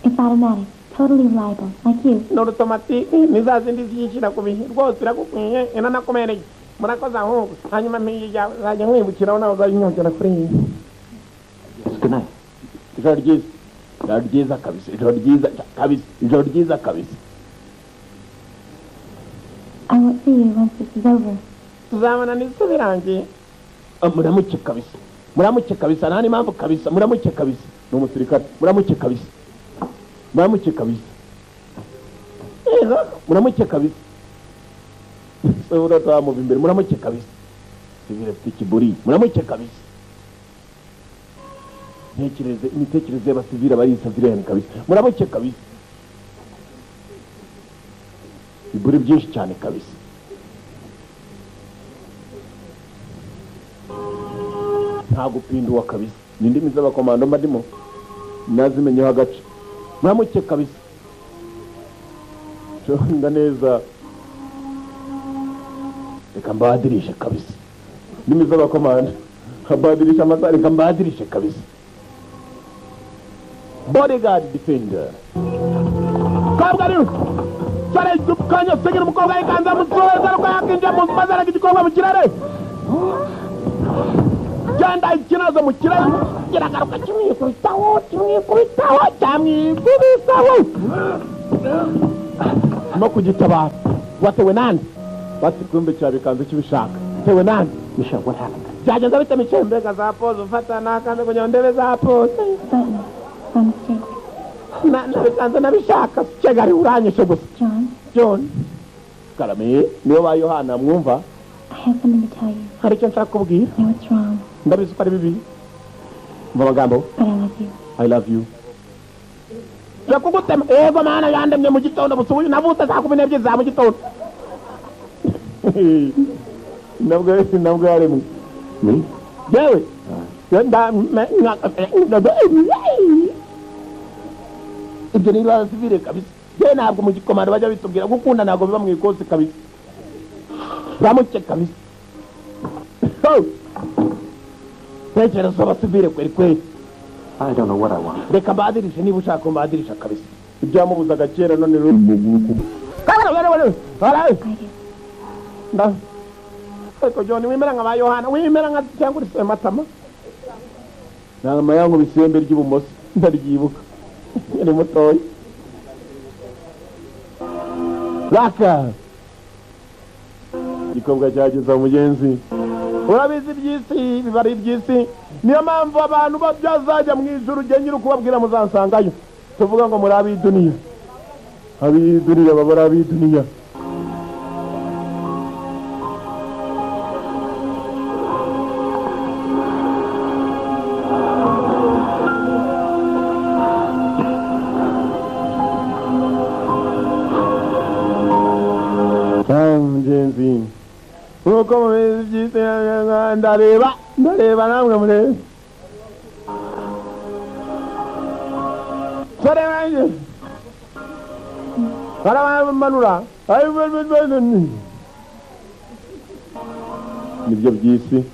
It's automatic. Totally reliable. Like you. Ni automatique, ni za zindi ziyishyira ku bihe rwose, iragukwiye, inanakumereye. Murakoze ahubwo. Hanyuma mpiyi yawe nzajya nkwibukiraho, nawe uzajya unyongera kuri iyi. Yes, good night. Ijoro ryiza, ijoro ryiza kabisa, ijoro ryiza kabisa, ijoro ryiza kabisa. I won't see you once this is over. Tuzabona nise birangiye. Muramuke kabisa, muramuke kabisa, nta n'impamvu kabisa, muramuke kabisa. Ni umusirikare, muramuke kabisa, muramuke kabisa, muramuke kabisa. Se uratamuva imbere, muramuke kabisa. Sivile afite ikiburi, muramuke kabisa. Ntekereze imitekerereze y'abasivile bari savirene kabisa, muramuke kabisa. Iburi byinshi cyane kabisa. Nta gupinduwa kabisa. Ni indimi z'abakomando mbadimo nazimenyeho agace. Muramuke kabisa. Conga neza, reka mbadirishe kabisa. Indimi z'abakomando mbadirisha amasaha, reka mbadirishe kabisa. Bodyguard defender kabwa rero sare dukanya segira umukobwa yikanza musoza ariko yakinjira mu maze araga igikobwa mu kirere. Genda ikinazo mu kirere kiragaruka kimwikubitaho, kimwikubitaho, cyamwikubitaho no kugitabara. Watewe nande? Bati kumbe cyabikanze kibishaka. Tewe nande? Michelle, what happened? Byagenze bite Michelle? Mbega za pose ufata nakanze kugira ndebe za pose. By mistake. Nabikanze nabishaka. Kigali uranyishe gusa. John. John. Karame niyo ba Yohana mwumva. I have something to tell you. Hari icyo nshaka kubwira. I know it's wrong. Ndabizi ko ari bibi. Mva amagambo. But I love you. I love you. Yakugutema ego mana yandemye mu gitondo busubuye navutse saa 12 za mu gitondo. Nabwo yaremwe. Me? Yewe. Ibyo ni ibibazo sivile kabisa. Yewe ntabwo mu gikomando bajya bitubwira gukunda, ntabwo biba mu ikosi kabisa. Ramuke kabisa. Tekereza abasivile kweri kweri. I don't know what I want. Reka mbadirishe niba ushaka mbadirisha kabisa. Ibyamubuzaga kera none rero. Ariko John wimera nka ba Yohana, wimera nka cyangwa uri Sematama. Nanga yangu bisembe ry'ibumoso ndaryibuka. Ni mutoyi. Raka. Igikobwa cyageza mugenzi. Urabizi iby'isi biba ari iby'isi, niyo mpamvu abantu babyazajya mu ijuru jye nyiri ukubabwira muzansangayo. Tuvuga ngo muri ab'iduniya, ab'iduniya baba ari ab'iduniya. Mugenzi nkuko mubizi iby'isi, ndareba ndareba namwe murebe. Sore wanjye baramanura nibyo by'isi.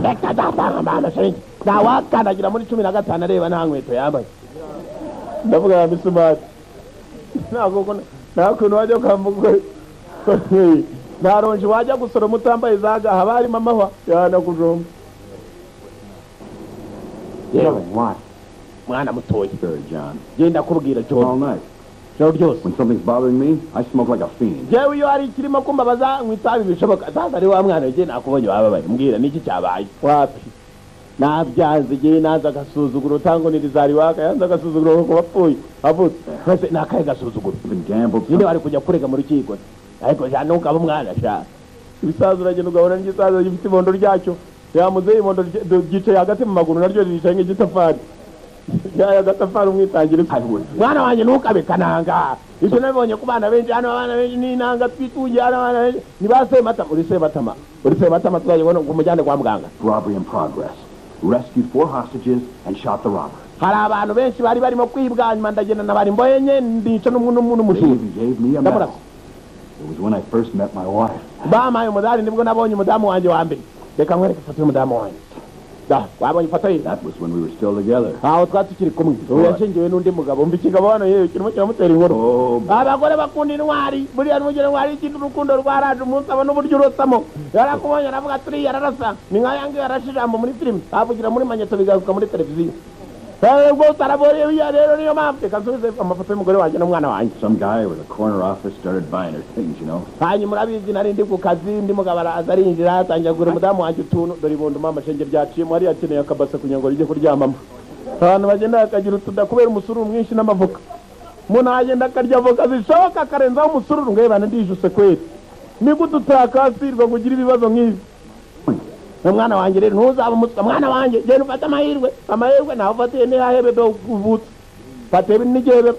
Reka datanga mana shinge ntawakandagira muri 15 areba nta nkweto yambaye. Ndavuga ya misumari nta kuntu wajya kwambuka nta ronji wajya gusoroma utambaye izaga, haba harimo amahwa yanakujomba. Yewe, why? Mwana mutoya. Genda kubwira John. All night. Ijoro ryose. When something's bothering me, I smoke like a fiend. Jewe iyo hari ikirimo kumbabaza nywa itabi bishoboka. Sasa ari wa mwana we, nakubonye wababaye, mbwira niki cyabaye? Wapi, nabyanze igihe naza agasuzuguro utangonera waka yanze agasuzuguro ko bapfuye avutse twese ni akahe gasuzuguro? Even gambled. Nyine wari kujya kurega mu rukiko, ariko sha ntukaba umwana sha. Ibisaza uragenda ugahura n'igisaza gifite ibondo ryacyo, yamuze ibondo ryicaye hagati mu maguru, naryo ryicaye nk'igitafari yaya agatafari umwitangira. Mwana wanjye, ntukabe kananga. Ibyo nabibonye ku bana benshi hano. Abana benshi ni inanga twitungiye hano. Abana benshi ni ba Sematama. Uri Sematama, uri Sematama, tuzajya ngo umujyane kwa muganga. Robbery in progress. Rescued four hostages and shot the robber. Hari abantu benshi bari barimo kwibwa, nyuma ndagenda nabari mboyenye, ndica They n'umujura. even gave me a Ndamurasa. medal. It was when I first met my wife. Bampaye umudari, nibwo nabonye umudamu wanjye wa mbere. Reka nkwereke ifoto y'umudamu wanjye. Da wabonye ifoto ye? That was when we were still together. Aho twari tukiri kumwe. Ubu yashyingiwe n'undi mugabo. Umva ikigabo hano yewe kirimo kiramutera inkuru. Oh, Abagore bakunda intwari. Buriya n'umugeni intwari ikindi, urukundo rwaraje umunsi abona uburyo urosamo. Yarakubonye aravuga turiya ararasa. Ni nka yange yarashe ijambo muri filime, avugira muri manyeto, bigaruka muri televiziyo. Rwose arabonye buriya. Rero niyo mpamvu reka nsubize amafoto y'umugore wanjye n'umwana wanjye. Some guy with a corner office started buying her things. Hanyuma urabizi, nari ndi ku kazi, undi mugabo araza arinjira, atangira kugura umudamu wanjye utuntu. Dore ibondo mama shenge ryaciyemo hariya, akeneye akabase kugira ngo rijye kuryamamo. Abantu bagenda bakagira utuda kubera umusururu mwinshi n'amavoka. Umuntu agenda akarya avoka zishoboka, akarenzaho umusururu ngo yebane. Ndijuse kweri, ni gute utakasirwa ngo ugire ibibazo nk'ibi? Mwana wanjye rero, ntuzaba umuswa. Mwana wanjye, genda ufate amahirwe. Amahirwe nawe ufatiye ntihahebe do uvutse, fate n'igihebe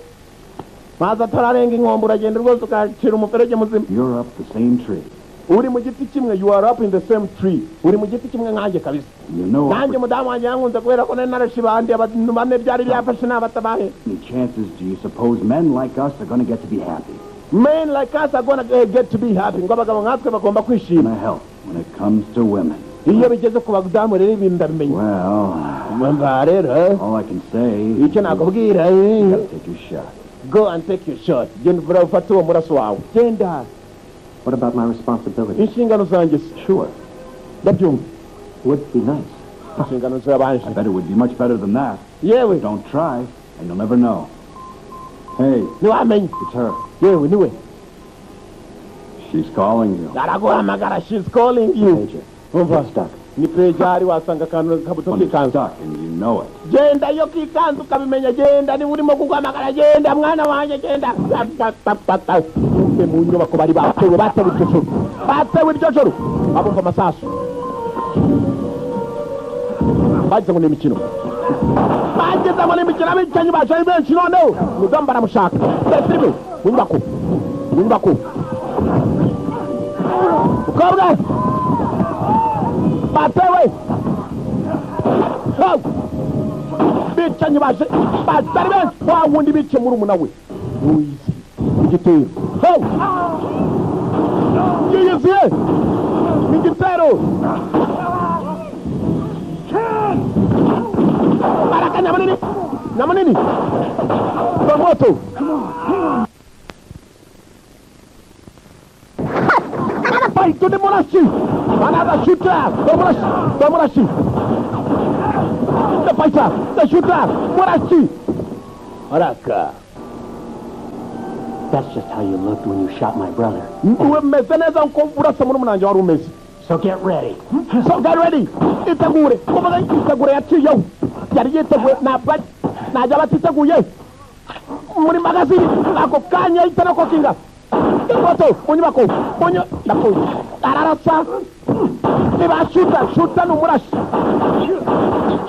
maze atararenga inkombe, uragenda rwose ukacira umuferege muzima. You're up the same tree. Uri mu giti kimwe. You are up in the same tree. Uri mu giti kimwe nkanjye kabisa. You know Nanjye umudamu wanjye yankunze kubera ko nari narashe ibandi abantu bane byari byafashe n'abatabahe. Many chances do you suppose men like us are going to get to be happy? Men like us are gonna get to be happy. Ngo abagabo nkatwe bagomba kwishima. Gonna help when it comes to women. Iyo bigeze ku badamu rero, ibintu ndabimenya. Well, Mva rero, all I can say icyo nakubwira, you gotta take your shot. Go and take your shot. Genda uvura ufate uwo muraso wawe, genda. What about my responsibility? Inshingano zanjye se? Sure. Ndabyumva. Would be nice. Inshingano z'abanje. I bet it would be much better than that. Yewe. Don't try, and you'll never know. Hey, ntiwamenya. it's her. Yewe, niwe. She's calling you. Araguhamagara. She's calling you. Pager. Umva. Stuck. Ni pager, wasanga akantu kabuto When it's kikanzu. stuck, and you know it. Genda iyo kikanzu ukabimenya. Genda, niba urimo kuguhamagara, genda mwana wanjye, genda. Umve, mu nyubako bari batewe, batewe iryo joro, batewe iryo joro. Abumva amasasu bagize ngo ni imikino, bagize ngo ni imikino. Abicanyi baje ari benshi. Noneho umudamu baramushaka. Filime mu nyubako, mu nyubako, mukobwa batewe. Ho! Bicanyi baje, baje ari benshi. Wa wundi bice muri umuna we wizi igitero. Ho! Yiyiziye igitero baraka nyamunini, nyamunini kwa moto. Fight to the Murashi! Another shooter! The Murashi! The Murashi! The fighter! The shooter! Murashi! Baraka! That's just how you looked when you shot my brother. Umeze neza nko urasa muri umunange wari umeze. So get ready. So get ready! Itegure! Kuvuga itegure yaciyeho! Yari yiteguye, ntabwo ntajya batiteguye. Muri magazine ako kanya ahita no kokinga. Moto mu nyubako, mu nyubako ararasa. Niba shooter, shooter ni umurashi,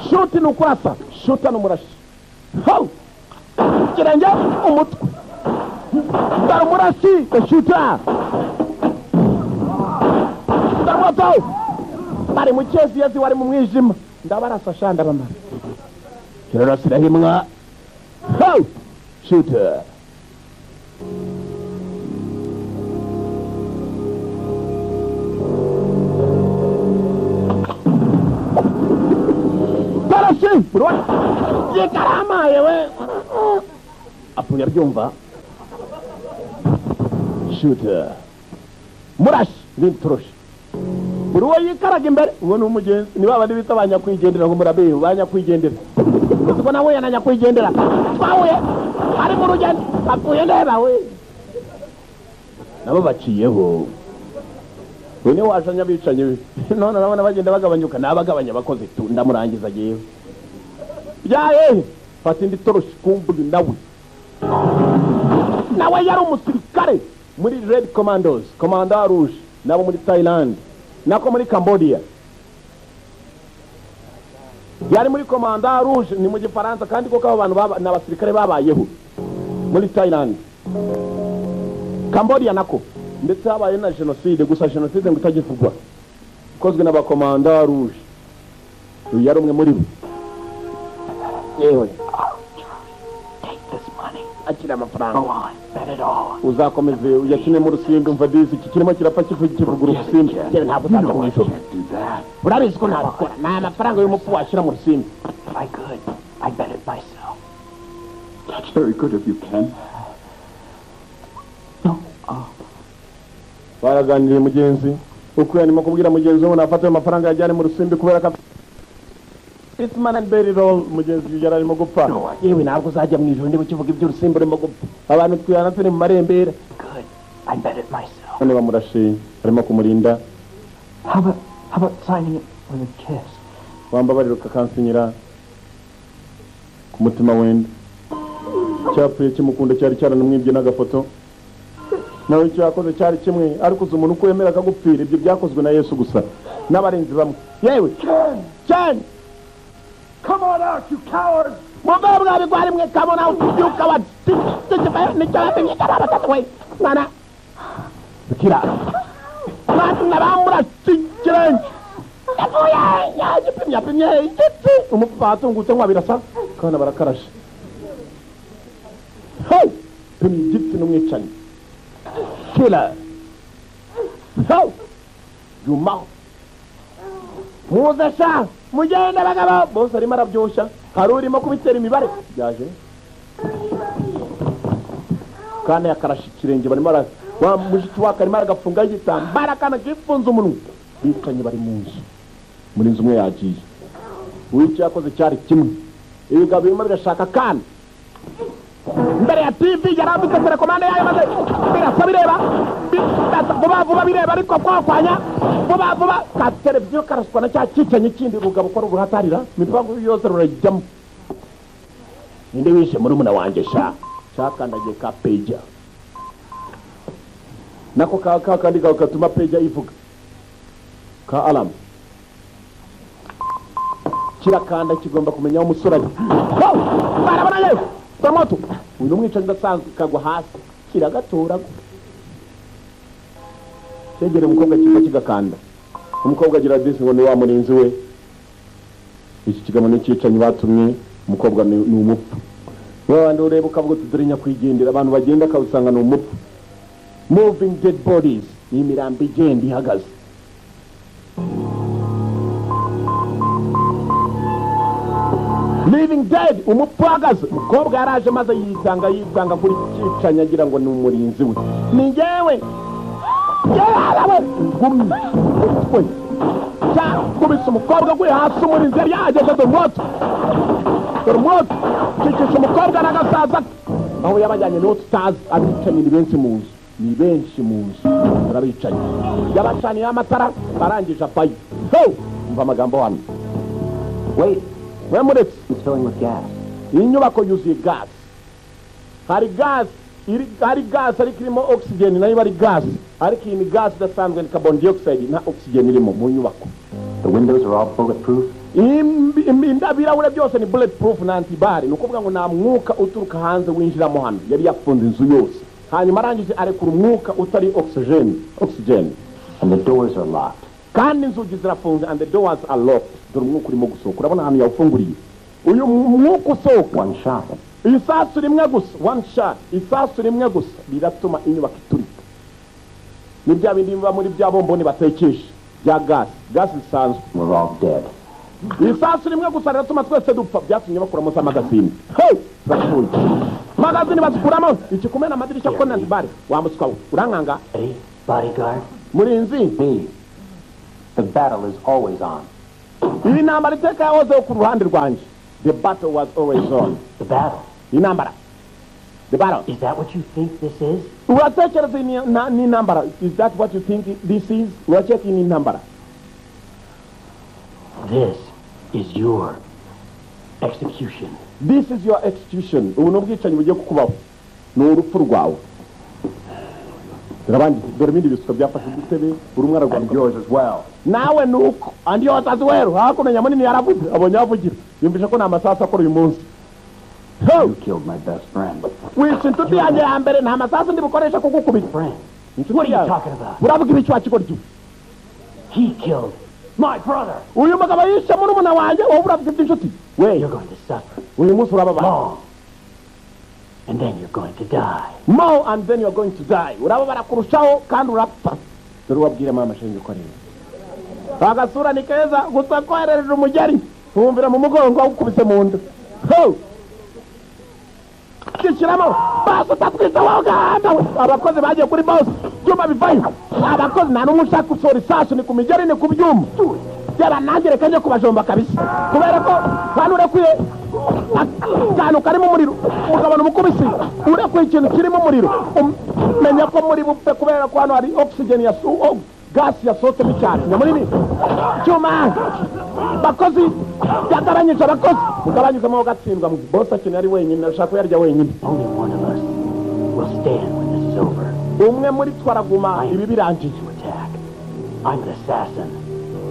shoot ni ukurasa, shooter ni umurashi. Ho! Ikirenge, umutwe, dore umurashi, the shooter. Dore moto bari mu cyeziyezi, wari mu mwijima. Ndabarasa sha, ndabamara. Kirarasira himwa. Ho! Shooter. Tarashi buri yikarama yewe apfuye abyumva. Shooter, murashi n'intoroshi, buri uwo yikaraga imbere uwo ni umugenzi. Ni babandi bita ba nyakwigendera, ngo murabeho ba nyakwigendera. Uzi ko nahuye na nyakwigendera, twahuye ari mu Urugendo apfuye ndeba we nabo baciyeho we ni washanya bicanye none nabona bagenda bagabanyuka nabagabanya abakozi tu ndamurangiza yewe byaye fata indi toroshi kumbuga nawe nawe yari umusirikare muri Red Commandos Commando Rouge nabo muri Thailand nako muri Cambodia yari muri Commando Rouge ni mu Gifaransa kandi koko abo bantu n'abasirikare babayeho muri Thailand Cambodia nako ndetse habaye na genocide gusa genocide ngo itagivugwa ikozwe n'abakomanda rouge uyu yari umwe muri bo yewe akira amafaranga uzakomeze uyakine mu rusimbi umva disi iki kirimo kirapfa kivugura urusimbi yewe ntabwo uzaza mu ijoro urabizi ko ntabikora ni amafaranga y'umupfu washyira mu rusimbi. That's very good of you, Ken. Baraganiriye mugenzi uko yarimo kubwira mugenzi we nafata ayo mafaranga yajyane mu rusimbi kubera ko It's man and berry roll mugenzi yari arimo gupfa yewe ntabwo uzajya mu ijoro niba ukivuga iby'urusimbi urimo gupfa abantu twihana turi mu marembera. None bamurashe arimo kumurinda. Wambabarira ukakansinyira ku mutima wenda cyapfuye kimukunda cyari cyaranamwibye n'agafoto nawe icyo yakoze cyari kimwe ariko uzi umuntu uko yemera akagupfira ibyo byakozwe na Yesu gusa n'abarinzi bamwe yewe Ken Come on out, you cowards! Muve mwabigwari mwe come on out you cowards mwana kira mwana bamurashe ikirenge yapfuye yagipimye yapimye igiti umupfu atungutse nka birasa kana barakarashe hey pimye igiti n'umwicanyi killer. Ho! Yuma. Muze sha mugende bagabo bose arimo arabyosha hari urimo kubitera imibare byaje kana yakarashe ikirenge barimo ara wa mushiki wake arimo aragafunga igitambara kana gifunze umunwa bicanye bari mu nzu muri nzu umwe yagiye uwicyo yakoze cyari kimwe ibigabo birimo birashaka kana mbere ya TV yarambitse telekomande yayo maze birasa bireba vuba vuba bireba ariko kwakwanya vuba vuba ka televiziyo karaswa na cya cyicanyi kindi rugabo ko ruhatarira imipango yose rurajyamo ninde wishe muri muna wanjye sha cyakandagiye ka peja nako ka kandi gatuma peja ivuga ka alarm kirakanda kigomba kumenya aho umusore ari barabona yewe moto uyu mwicanyi udasanzwe kagwa hasi kiragatora cyegere umukobwa kiva kigakanda umukobwa agira disi ngo ni wa murinzi we iki kigabo ni cyicanyi batumye umukobwa ni umupfu wabandi ureba ukavuga uti dore nyakwigendera abantu bagenda akawusanga ni umupfu moving dead bodies ni imirambo igenda ihagaze living dead umupfu uhagaze umukobwa yaraje maze yisanga kuri cyicanyi agira ngo ni umurinzi we ni njyewe yewe gumye we cyakubise umukobwa aguye hasi umurinzi yari yahageze dore umwoto cyicisha umukobwa n'agasaza aho yabajyanye n'uwo tutazi abicanyi ni benshi mu nzu ni benshi mu nzu barabicanyi yabacaniye amatara barangije apayo umva amagambo hano Wait. Wemuretse It's filling with gas. Iyi nyubako yuzuye gas. Hari gas, hari gas ariko irimo oxygen nayo bari gas. Ariko iyi ni gas idasanzwe ni carbon dioxide nta oxygen irimo mu nyubako. The windows are all bulletproof. Ibirahure byose ni bulletproof na antibari. Ni ukuvuga ngo nta mwuka uturuka hanze winjiramo hano. Yari yafunze inzu yose. Hanyuma arangije arekura umwuka utari oxygen. Oxygen. And the doors are locked. Kandi inzugi zirafunze and the doors are locked. Dore umwuka urimo gusohoka urabona ahantu yawufunguriye uyu mwuka usohoka one shot isasu rimwe gusa one shot isasu rimwe gusa biratuma inyubako iturika ni bya bindi biba muri bya bomboni batekesha bya gas gas zisanzwe we're all dead isasu rimwe gusa riratuma twese dupfa byatumye bakuramo za magazine hey turapfuye magazine bazikuramo ikikumena amadirishya ko nantibare wa muswa we urankanga bodyguard murinzi me the battle is always on. Iyi ntambara iteka yahozeho ku ruhande rwanjye the battle was always on the battle iyi ntambara The battle. Is that what you think this is? Uratekereza ni intambara? Is that what you think this is? Urakeka iyi ni intambara? This is your execution. This is your execution. Ubu ni ubwicanyi bugiye kukubaho, ni urupfu rwawe. Dore abandi, dore ibindi bisuka byafashe udutebe, buri umwe ararwana. And yours as well. Nawe nuko, and yours as well. Hakuno nyamunini yaravuze, abonye avugira, yumvishe ko nta masasu akora uyu munsi. Ho! You killed my best friend. Wishe inshuti yanjye ya mbere, nta masasu ndi bukoresha kugukubita. Friend. Inshuti What are you yawe. talking about? Uravuga ibiki wa kigoryi? He killed my brother. Uyu mugabo yishe murumuna wanjye, wowe uravuga iby'inshuti we? You're going to suffer Uyu munsi urababara long. And then you're going to die. More, and then you're going to die. Urababara kurushaho kandi urapfa. Dore wabwira mama shenge uko areba, agasura ni keza gusa koherereje umugeri wumvira mu mugongo awukubise mu nda. Ho! Gishyiramo basi utatwita wowe gahanda we. Abakozi bagiye kuri boss, byuma bivayo. Abakozi nta n'umwe ushaka gusohora isasu, ni ku migeri, ni ku byuma. Yaba nanjye reka njye kubajomba kabisa, kubera ko hano urekuye akantu karimo umuriro, ukabona umukubisi urekuye ikintu kirimo umuriro, menya ko muri bupfe, kubera ko hano hari oxygen ya oh, gas yasohotsemo cyane. Nyamunini cyuma, bakozi byagabanyije, abakozi mugabanyizemo gatsindwa. Boss akeneye ari wenyine, ashaka kuyarya wenyine. Only one of us will stand when this is over. Umwe muri twe araguma ibi birangiye. To attack. I'm an assassin,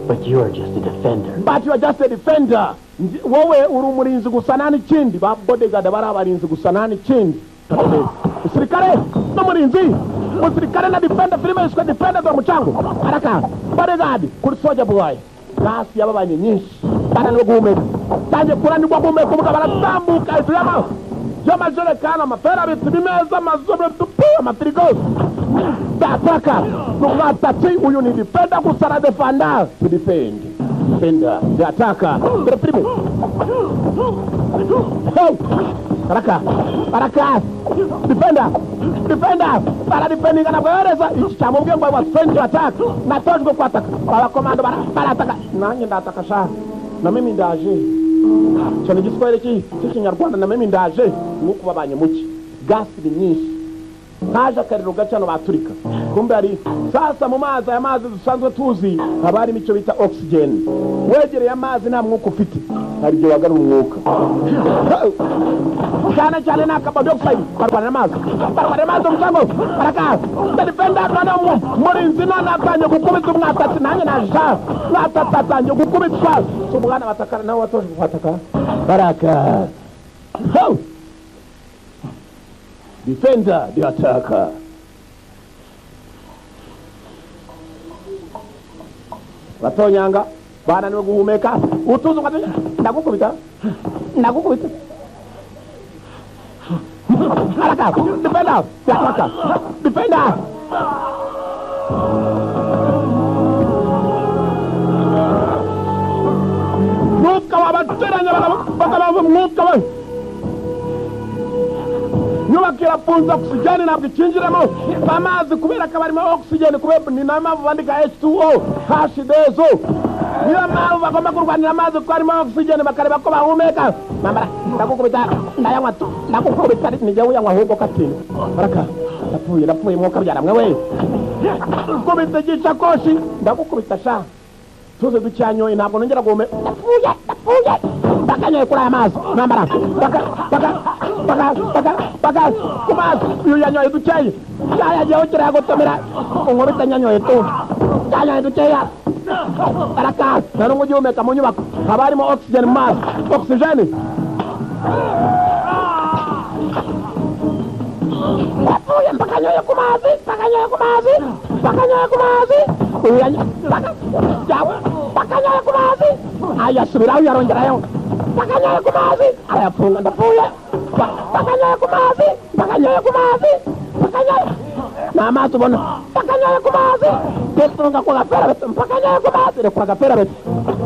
but you're just a defender. But you are just a defender. Wowe uri umurinzi gusa, nta n'ikindi. Ba bodyguard bari abarinzi gusa, nta n'ikindi. Umusirikare n'umurinzi, umusirikare na defender. Filime yiswe Defender. Dore umucango araka bodyguard kuri soldier boy. Gasi yababanye nyinshi, bananiwe guhumeka, tangiye kunanirwa guhumeka. Umugabo aratambuka hejuru y'amajerekani, amaferabiti, ibimeza, amazu, amafirigo dataka n'umwatatsi. Uyu ni defender gusa, aradefanda, to defend, defender, the attacker. Dore filime. Ho! Baraka baraka, defender, defender, baradefendinga. Ntabwo yohereza iki cyamubwiye ngo was trained to attack, natojwe kwataka. Abakomando barataka, nanjye ndataka sha, na mimi ndaje. Icyo ni igiswahili cy'ikinyarwanda, na mimi ndaje. Umwuka ubabanye muke, gasi ni nyinshi, haje akariro gace hano baturika. Kumbe hari sasa mu mazi, aya mazi dusanzwe tuzi, haba harimo icyo bita oxygen. Wegereye amazi nta mwuka ufite, hari igihe wagarura umwuka, cyane cyane na carbon dioxide. Barwanira amazi, barwanira amazi. Umusango baraka defender none murinzi none atangiye gukubita umwatatsi. Nanjye naje, mwatatsi atangiye gukubitwa. Si umwana batakara nawe watoje kwataka. Baraka. Ho! Defender, the attacker. Batonyanga bananiwe guhumeka, utuzi ukatonya, ndagukubita, ndagukubita. Baraka, defender, the attacker, defender. Mwuka wabateranya, bakabava umwuka we. Nyubako irafunze, oxygen ntabwo ikinjiramo amazi kubera ko barimo oxygen, kubera ni nayo mpamvu bandika H2O H2O. Niyo mpamvu bagomba kurwanira amazi, kuko harimo oxygen, bakareba ko bahumeka. Mambara, ndagukubita, ndayanywa tu, ndagukubita, nijya uyanywa ahubwo katinda. Baraka, ndapfuye, ndapfuye, mwuka byaramwe we. Kubita igishakoshi, ndagukubita sha. Tuze ducyanyoye, ntabwo nongera guhumeka. Ndapfuye, ndapfuye. Bakanyoye kuri aya mazi. Nambara, baka, baka, baka, baka, baka, ku mazi. Uyu yanyoye dukeye. Cyayagiyeho kirayagotomera. Unkubita nyanyoye tu. Cyanyoye dukeya. Baraka, nta n'umwe ugihumeka mu nyubako. Haba harimo oxygen mu mazi. Oxygen. Ndapfuye, mbakanyoye ku mazi, bakanyoye ku mazi, bakanyoye ku mazi. Uyu yanyoye, baka, yawe, bakanyoye ku mazi. Ayasubiraho, yarongerayo. Bakanyoye ku mazi, arayafunga, ndapfuye. Bakanyoye ku mazi, bakanyoye ku mazi, bakanyoye. Ni amazi ubona. Bakanyoye ku mazi. Defunga ku gapera beto, bakanyoye ku mazi, rekura agapera beto.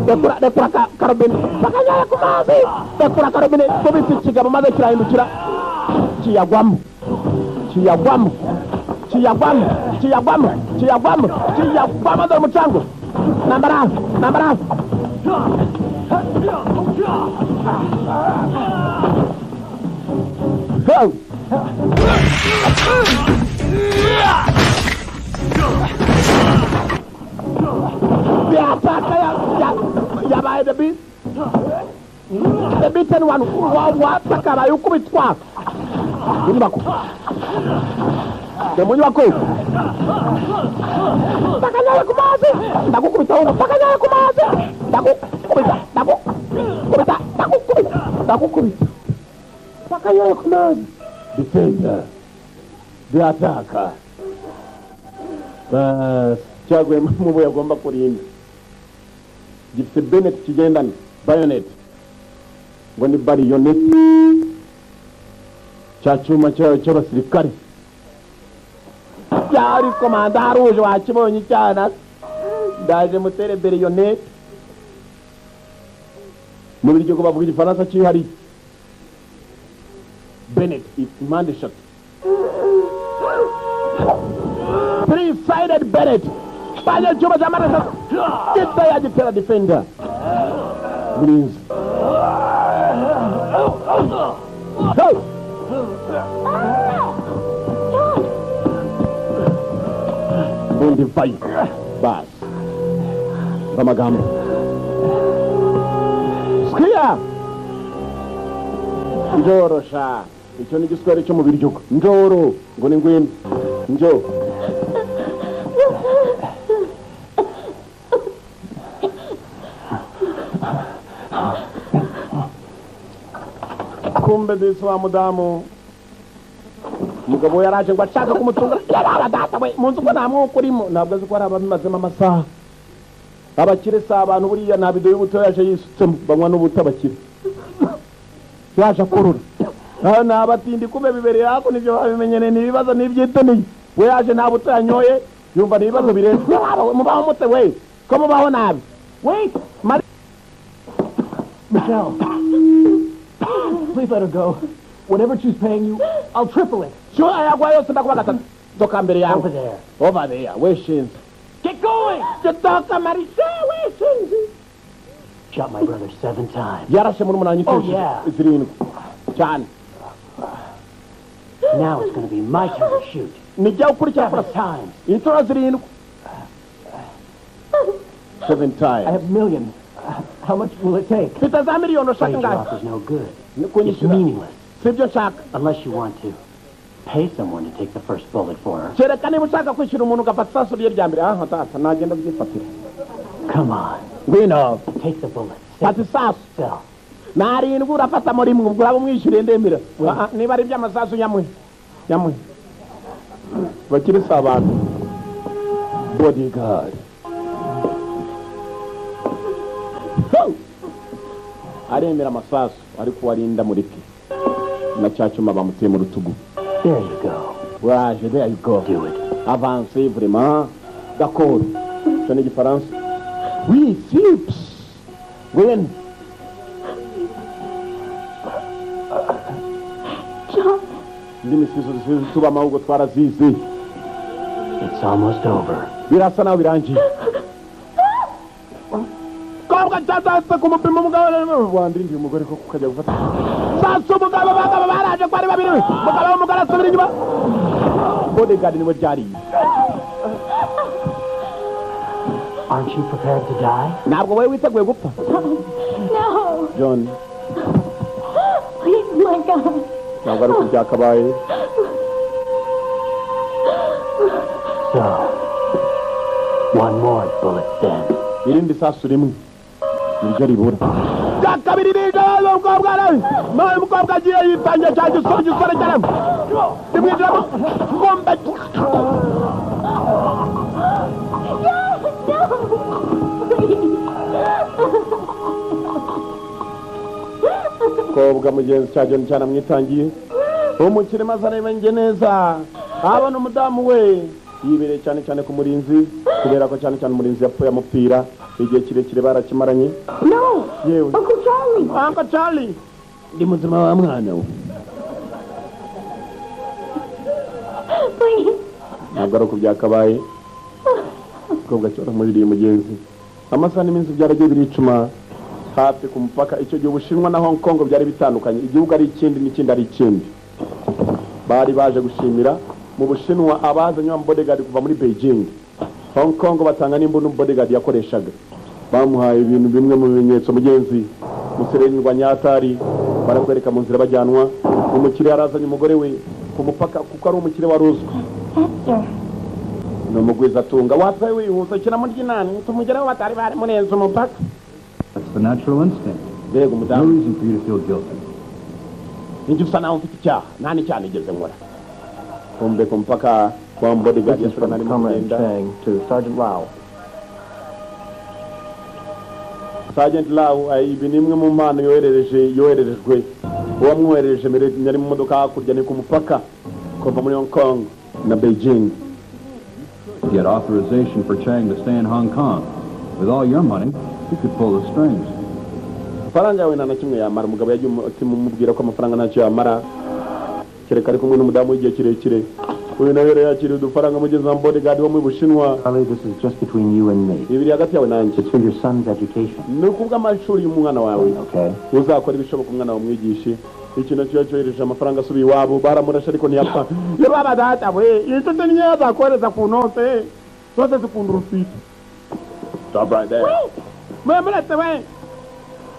Rekura, rekura karobine. Bakanyoye ku mazi, rekura karobine. Kubita ikigabo maze kirahindukira. Kiyagwamo. Kiyagwamo, kiyagwamo, kiyagwamo, kiyagwamo, kiyagwamo. Dore umucango. Nambara, nambara. Ho! Byataka yabaye the beat. The beaten one wataka abaye ukubitwa. Mu nyubako. Mu nyubako. Takanyaye ku mazi. Ndagukubita wowe. Takanyaye ku mazi. Ndagukubita. Ndagukubita. Ndagukubita. Ndagukubita. Takanyaye ku mazi. Defender. Byataka. Bas. Cyaguye mu bo yagomba kurinda. Gifite Bennett kigendana. Bayonet. Ngo ni bayonet. Cya cyuma cy'abasirikare. Cyari komanda rouge wakibonye cyana. Ndaje mutere bayonet. Mu biryo ko bavuga igifaransa cyihariye. Bennett impande eshatu. Three-sided Bennett. Banya cyuma cy'amaraso. Gita yagitera defender. Murinzi. Go! Bundi vayo. Bas. Amagambo. Sikia! Njoro sha. Icyo ni igiswahili cyo mu biryo. Njoro. Ngo ni ngwino. Njo. Kumbe disi wa mudamu. Mugabo yaraje ngo ashaka kumutunga. Yarara data we. Munzu ko nta mwuka urimo. Ntabwo azi ko ari ababimazemo amasaha. Abakire si abantu buriya nta bido y'ubuto yaje yisutsemo. Banywa n'ubuto abakire. Yaje akurura. Ni abatindi kumbe bibereye hakuno ibyo babimenyereye ni ibibazo n'ibyitoniye. We yaje nta buto yanyoye. Yumva ni ibibazo birenze. Mubaho mute we. Ko mubaho nabi. Wait. Michelle. Please let her go. Whatever she's paying you, I'll triple it. Sure, ayagwa yose ndakuba gatatu. Toka mbere yawe. Over there. Over there. We shinze. Get going! Toka Marisha, we shinze. Shot my brother 7 times. Yarashe muri umunani Oh, yeah. zirindwi. Cyane. Now it's going to be my turn to shoot. Nijya ukurikira 7 times. Inshuro zirindwi. 7 times. I have millions. How much will it take? Mfite za miliyoni ushaka Your ngahe? offer's no good. It's Kunyishyura. meaningless. Sibyo nshaka. Unless you want to pay someone to take the first bullet for her. Kereka niba ushaka kwishyura umuntu ugafata isasu rye rya mbere. Aha tata nagenda byifatira. Come on. Ngwino. Take the bullet. Fata isasu. Sell. Narindwi urafata muri mwe ubwo uraba umwishyuriye ndemera. Niba ari iby'amasasu nyamuhe. Nyamuhe. Bakire si abantu. Bodyguard. Aremera amasasu ariko warinda mureke. Na cya cyuma bamuteye mu rutugu. There you go. Waje, there you go. Do it. Avancez vraiment. D'accord. Icyo ni igifaransa. Oui, sips. Ngwino. John. Indimi tubamo ahubwo twarazizi. It's almost over. Birasa naho birangiye. Kobwa cyazase ku mupimo umugabo wandindiye umugore ko kukajya gufata. Sasa umugabo bagabo baraje ko ari babiri. Umugabo w'umugore asubira inyuma. Bodyguard niwe byariye. Aren't you prepared to die? Ntabwo wowe witeguye gupfa. No. John. Please, my God. Ntabwo ari uko byakabaye. So, one more bullet then. Irindi sasu rimwe. Niryo ribura. Bya kabiri rije umukobwa nawe. Mawe umukobwa agiye yitangiye cya gisore gisore cyane. Rimwinjiramo. Ngomba. No, please. Kobwa mugenzi cya John cyane amwitangiye. Umukire maze areba nge neza. Abona umudamu we yibereye cyane cyane ku murinzi kubera ko cyane cyane umurinzi yapfuye amupira igihe kirekire barakimaranye. No. Yewe. Uncle Charlie. Uncle Charlie. Ndi muzima wa mwana we. Please. Ntabwo ari uko byakabaye. Kobwa cyora muririye mugenzi. Amasaha n'iminsi byaragiye biricuma hafi ku mupaka. Icyo gihe Ubushinwa na Hong Kong byari bitandukanye. Igihugu ari ikindi n'ikindi ari ikindi. Bari baje gushimira mu Bushinwa abazanye wa bodyguard kuva muri Beijing. Hong Kong batanga n'imbunda bodyguard yakoreshaga. Bamuhaye ibintu bimwe mu bimenyetso mugenzi. Musereni nyatari barakwereka mu nzira bajyanwa. Umukire yarazanye umugore we ku mupaka kuko ari umukire waruzwe. Ni umugwiza atunga watwaye wihuse kira mu ryinani tumugeraho batari bari murenze umupaka. That's the natural instinct. Mbega umudamu. No reason for you to feel guilty. Ninjye usa naho mfite icyaha nta n'icyaha nigeze nkora. Kumbe ku mupaka wa bodyguard yasura nari mugenda. To Sergeant Lau. Sergeant Lau ibi ni imwe mu mpano yohererejwe uwamwoherereje yari mu modoka hakurya ni ku mupaka kuva muri Hong Kong na Beijing. Get authorization for Chang to stay in Hong Kong. With all your money, you could pull the strings. Amafaranga yawe nta na kimwe yamara. Umugabo yagiye umubwira ko amafaranga ntacyo yamara kereka ari kumwe n'umudamu w'igihe kirekire. Uyu nawe yari yakiriye udufaranga mugezi wa bodyguard wo mu Bushinwa. Charlie, this is just between you and me. Ibiri hagati yawe nanjye. It's for your son's education. Ni ukubw'amashuri y'umwana wawe. Okay. Uzakora ibishoboka umwana wawe umwigishe. Ikintu cyo cyohereje amafaranga asubiye iwabo baramurashe ariko ntiyapfa. Yaba data we, inshuti niyo azakohereza ku note zose zikunda urufite. Stop right there. Mwe we.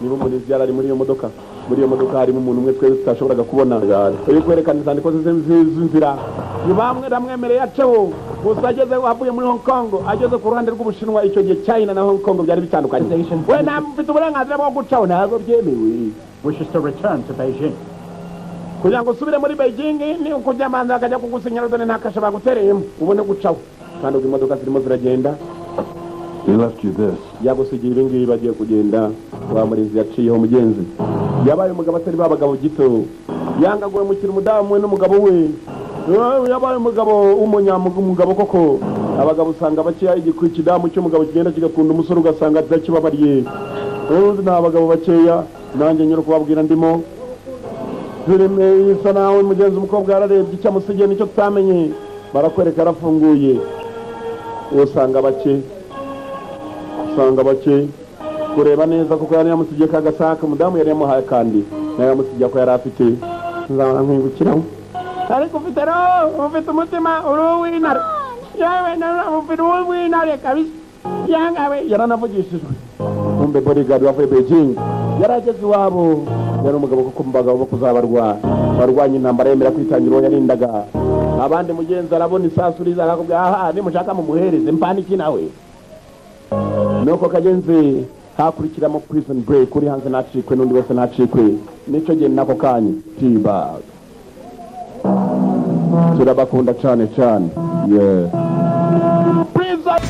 Niba umurinzi yari ari muri iyo modoka, muri iyo modoka harimo umuntu umwe twese tutashoboraga kubona. Uri kwerekana inzandiko z'inzira. Bamwe ramwemereye aceho gusa ageze avuye muri Hong Kong ageze ku ruhande rw'Ubushinwa. Icyo gihe China na Hong Kong byari bitandukanye. We nta mfite uburenganzira bwo gucaho, ntabwo byemewe. Wishes to return to Beijing. Kugira ngo usubire muri Beijing ni ukujya manza akajya kugusinyira dore nta kashe bagutereyemo ubone gucaho. Kandi ubwo imodoka zirimo ziragenda. He left you this. Yagusigiye ibi ngibi bagiye kugenda. Wa murinzi yaciyeho mugenzi. Yabaye umugabo atari babagabo gito. Yanga guhemukira umudamu we n'umugabo we. Yabaye umugabo w'umunyamugabo koko. Abagabo usanga bakeya ikidamu cy'umugabo kigenda kigakunda umusore ugasanga atakibabariye. Ubundi nta bagabo bakeya nanjye nyura kubabwira ndimo. Filime isa nawe mugenzi umukobwa yararebye icyo amusigiye nicyo tutamenye. Barakwereka arafunguye. Usanga bake. Usanga bake kureba neza kuko yari yamusigiye kagasaka umudamu yari yamuhaye kandi nawe yamusigiye ko yari afite nzabona nkwibukiraho. Ariko ufite roho ufite umutima uri uw'intare yewe nawe ufite uw'intare kabisa yangawe yaranavugishijwe. Kumbe bodyguard wavuye Beijing yarageze iwabo yari umugabo kuko mu bagabo bo kuzabarwa barwanya intambara yemera kwitangira uwo yarindaga. Abandi mugenzi arabona isasu riza akakubwira aha nimushaka mumuhereze mpaniki nawe. Nuko kagenzi hakurikiramo prison break uri hanze nacikwe n'undi wese nacikwe nicyo gihe nako kanya tiba turabakunda cyane cyane. Yeah. Prison.